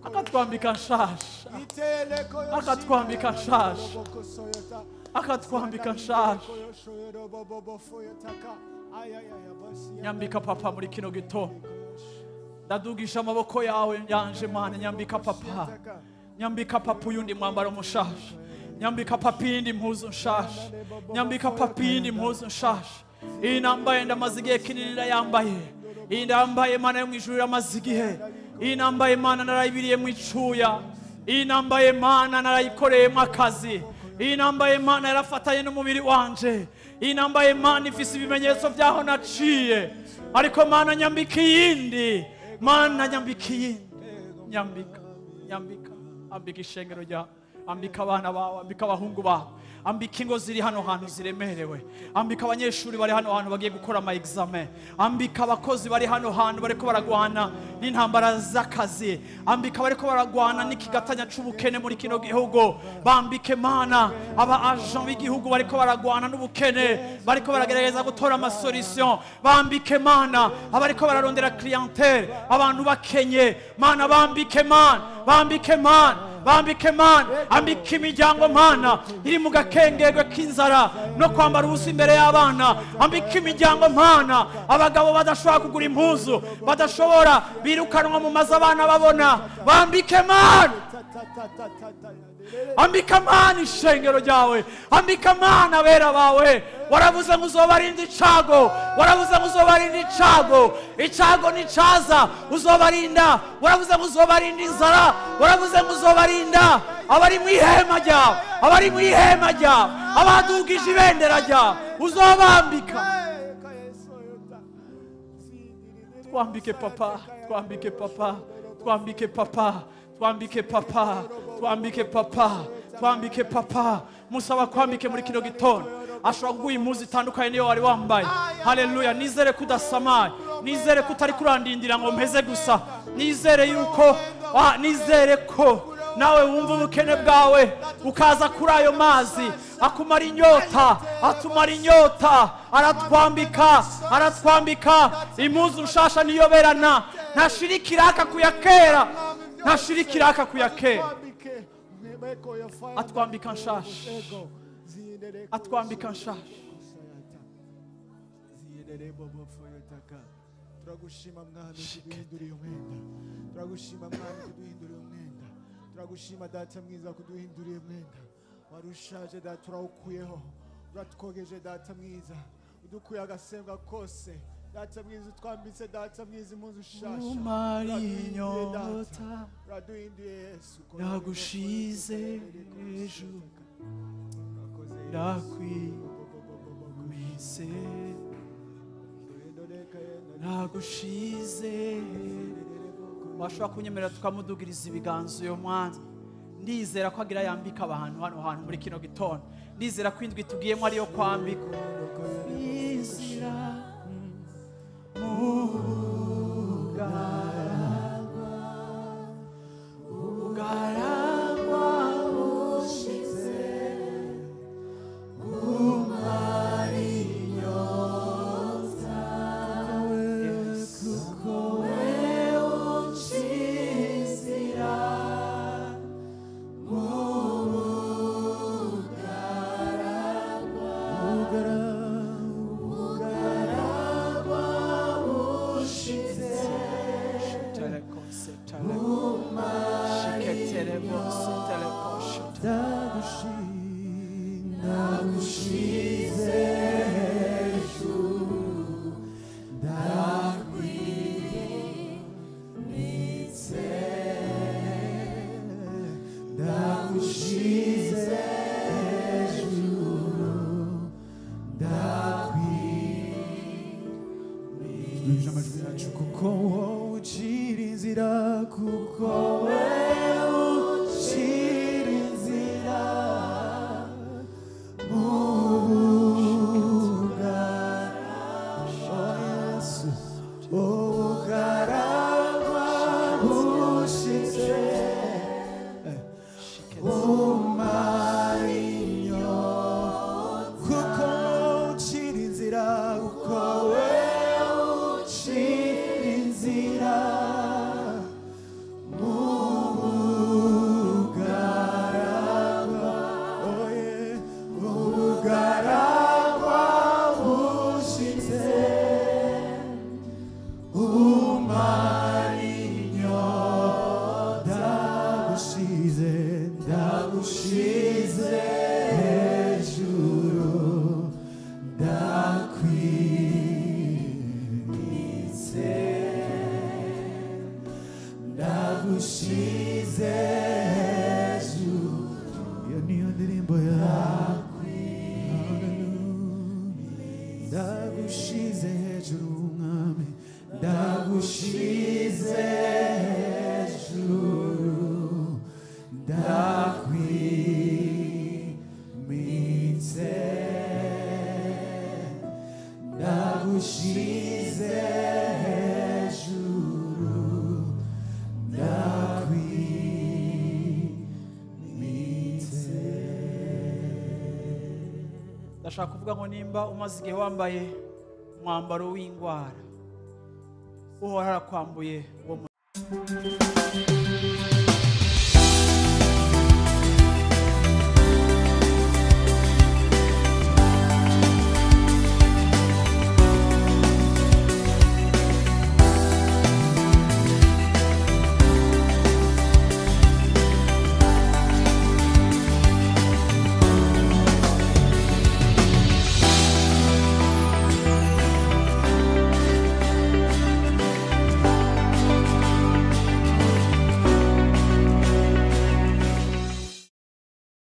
akatwambika nshasha, akatwambika nshasha, akatwambika nshasha. Nyambika papa muri kino gitondo, ndadugisha amaboko yawe yanje Mana, nyambika papa, nyambika papa uyundi mwambaro mushasha, nyambika papa iyindi mpuzu nshasha, nyambika papa iyindi mpuzu nshasha. Iyi nambaye ndamaze igihe kinini ndayambaye, iyi ndambaye Mana yo mu ijuru iramaze igihe, iyi nambaye Mana narayibiriye mu icuya, iyi nambaye Mana narayikoreyemo akazi, iyi nambaye Mana yarafatanye n'umubiri wanje, iyi nambaye Mana ifise ibimenyetso byaho naciye, ariko Mana nyambika iyindi, Mana nyambika iyindi, nyambika, nyambika, ambika ishengero ryawe, Ambika abana bawe, ambika abahungu bawe, ambika ingo ziri hano hantu ziremerewe, ambika abanyeshuri bari hano hantu bagiye gukora ama examen, ambika abakozi bari hano hantu bariko baragwana n'intambara z'akazi, ambika bariko baragwana n'ikigatanya c'ubukene muri kino gihugu, bambike Mana aba agent b'igihugu bariko baragwana n'ubukene, bariko baragerageza gutora ama solution, bambike Mana abariko bararondera clientèle, abantu bakenye Mana, bambike Mana, bambike Mana, bambike Mana, ambika imiryango Mana iri mu gakengerwe k'inzara no kwambara ubusa imbere y'abana, ambika imiryango Mana abagabo badashobora kugura impuzu, badashobora birukanwa mu mazu abana babona, bambike Mana, ambika Mana ishengero ryawe, ambika Mana abera bawe. Waravuze ngo uzobarinda icago, waravuze ngo uzobarinda icago, icago nicaza uzobarinda, waravuze ngo uzobarinda inzara, waravuze ngo uzobarinda abari mu ihema ryawe, abari mu ihema ryawe, abadugije ibendera ryawe, uzobambika. Twambike papa, twambike papa, twambike papa, twambike papa, twambike papa, twambike papa. Musaba kwambike muri kino gitondo, ashobora kuguha impuzu itandukanye niyo wari wambaye. Haleluya. Nizere ko udasamaye, nizere ko utari kurandindira ngo mpeze gusa, nizere yuko nizere ko nawe wumva ubukene bwawe ukaza kuri ayo mazi akumara inyota, atumara inyota, aratwambika, aratwambika impuzu nshasha niyoberana, ntashirikiraka kuyakera, ntashirikiraka kuyakera, atwambika nshasha, atwambika nshasha. Turagushima Mwami kuduhindurira umwenda, turagushima Mwami kuduhindurira umwenda, turagushima Data mwiza kuduhindurira umwenda warushaje Data, urawukuyeho, uratwogeje Data mwiza, udukuye agasembwa kose Data mwiza, utwambitse Data mwiza impuzu nshasha, umara inyota, uraduhinduye Yesu, ndagushize hejuru, ndakwimise, ndagushize. Washobora kunyemerera tukamudugiriza ibiganza uyo mwana. Ndizera ko agira yambika abantu hano hantu muri kino gitondo, ndizera ko indwi tugiyemo ariyo kwambikwa. Inzira mu bugaragwa, ubugaragwa bushize, umara inyota, kuko wewe uncizira mu bugaragwa, ubugaragwa bushize, ndagushize hejuru, ndakwimitse, ndagushize hejuru, ndakwimitse. Amajwi yacu, kuko wowe ucira inzira, kuko wowe ucira inzira mu bugaragwa, Yesu, ubugaragwa bushize, umara inyota, kuko ucira inzira, kuko wowe ucira inzira mu bugaragwa, oye, ubugaragwa bushize, umara inyota, ndagushize, ndagushize hejuru, ndakwimitse, ndagushize hejuru. Iyo niyo ndirimbo yawe, ndagushize hejuru Mwami, ndagushize hejuru, ndakwimitse. Ndashaka kuvuga ngo nimba umaze igihe wambaye umwambaro w'indwara, Uhoraho arakwambuye uwo.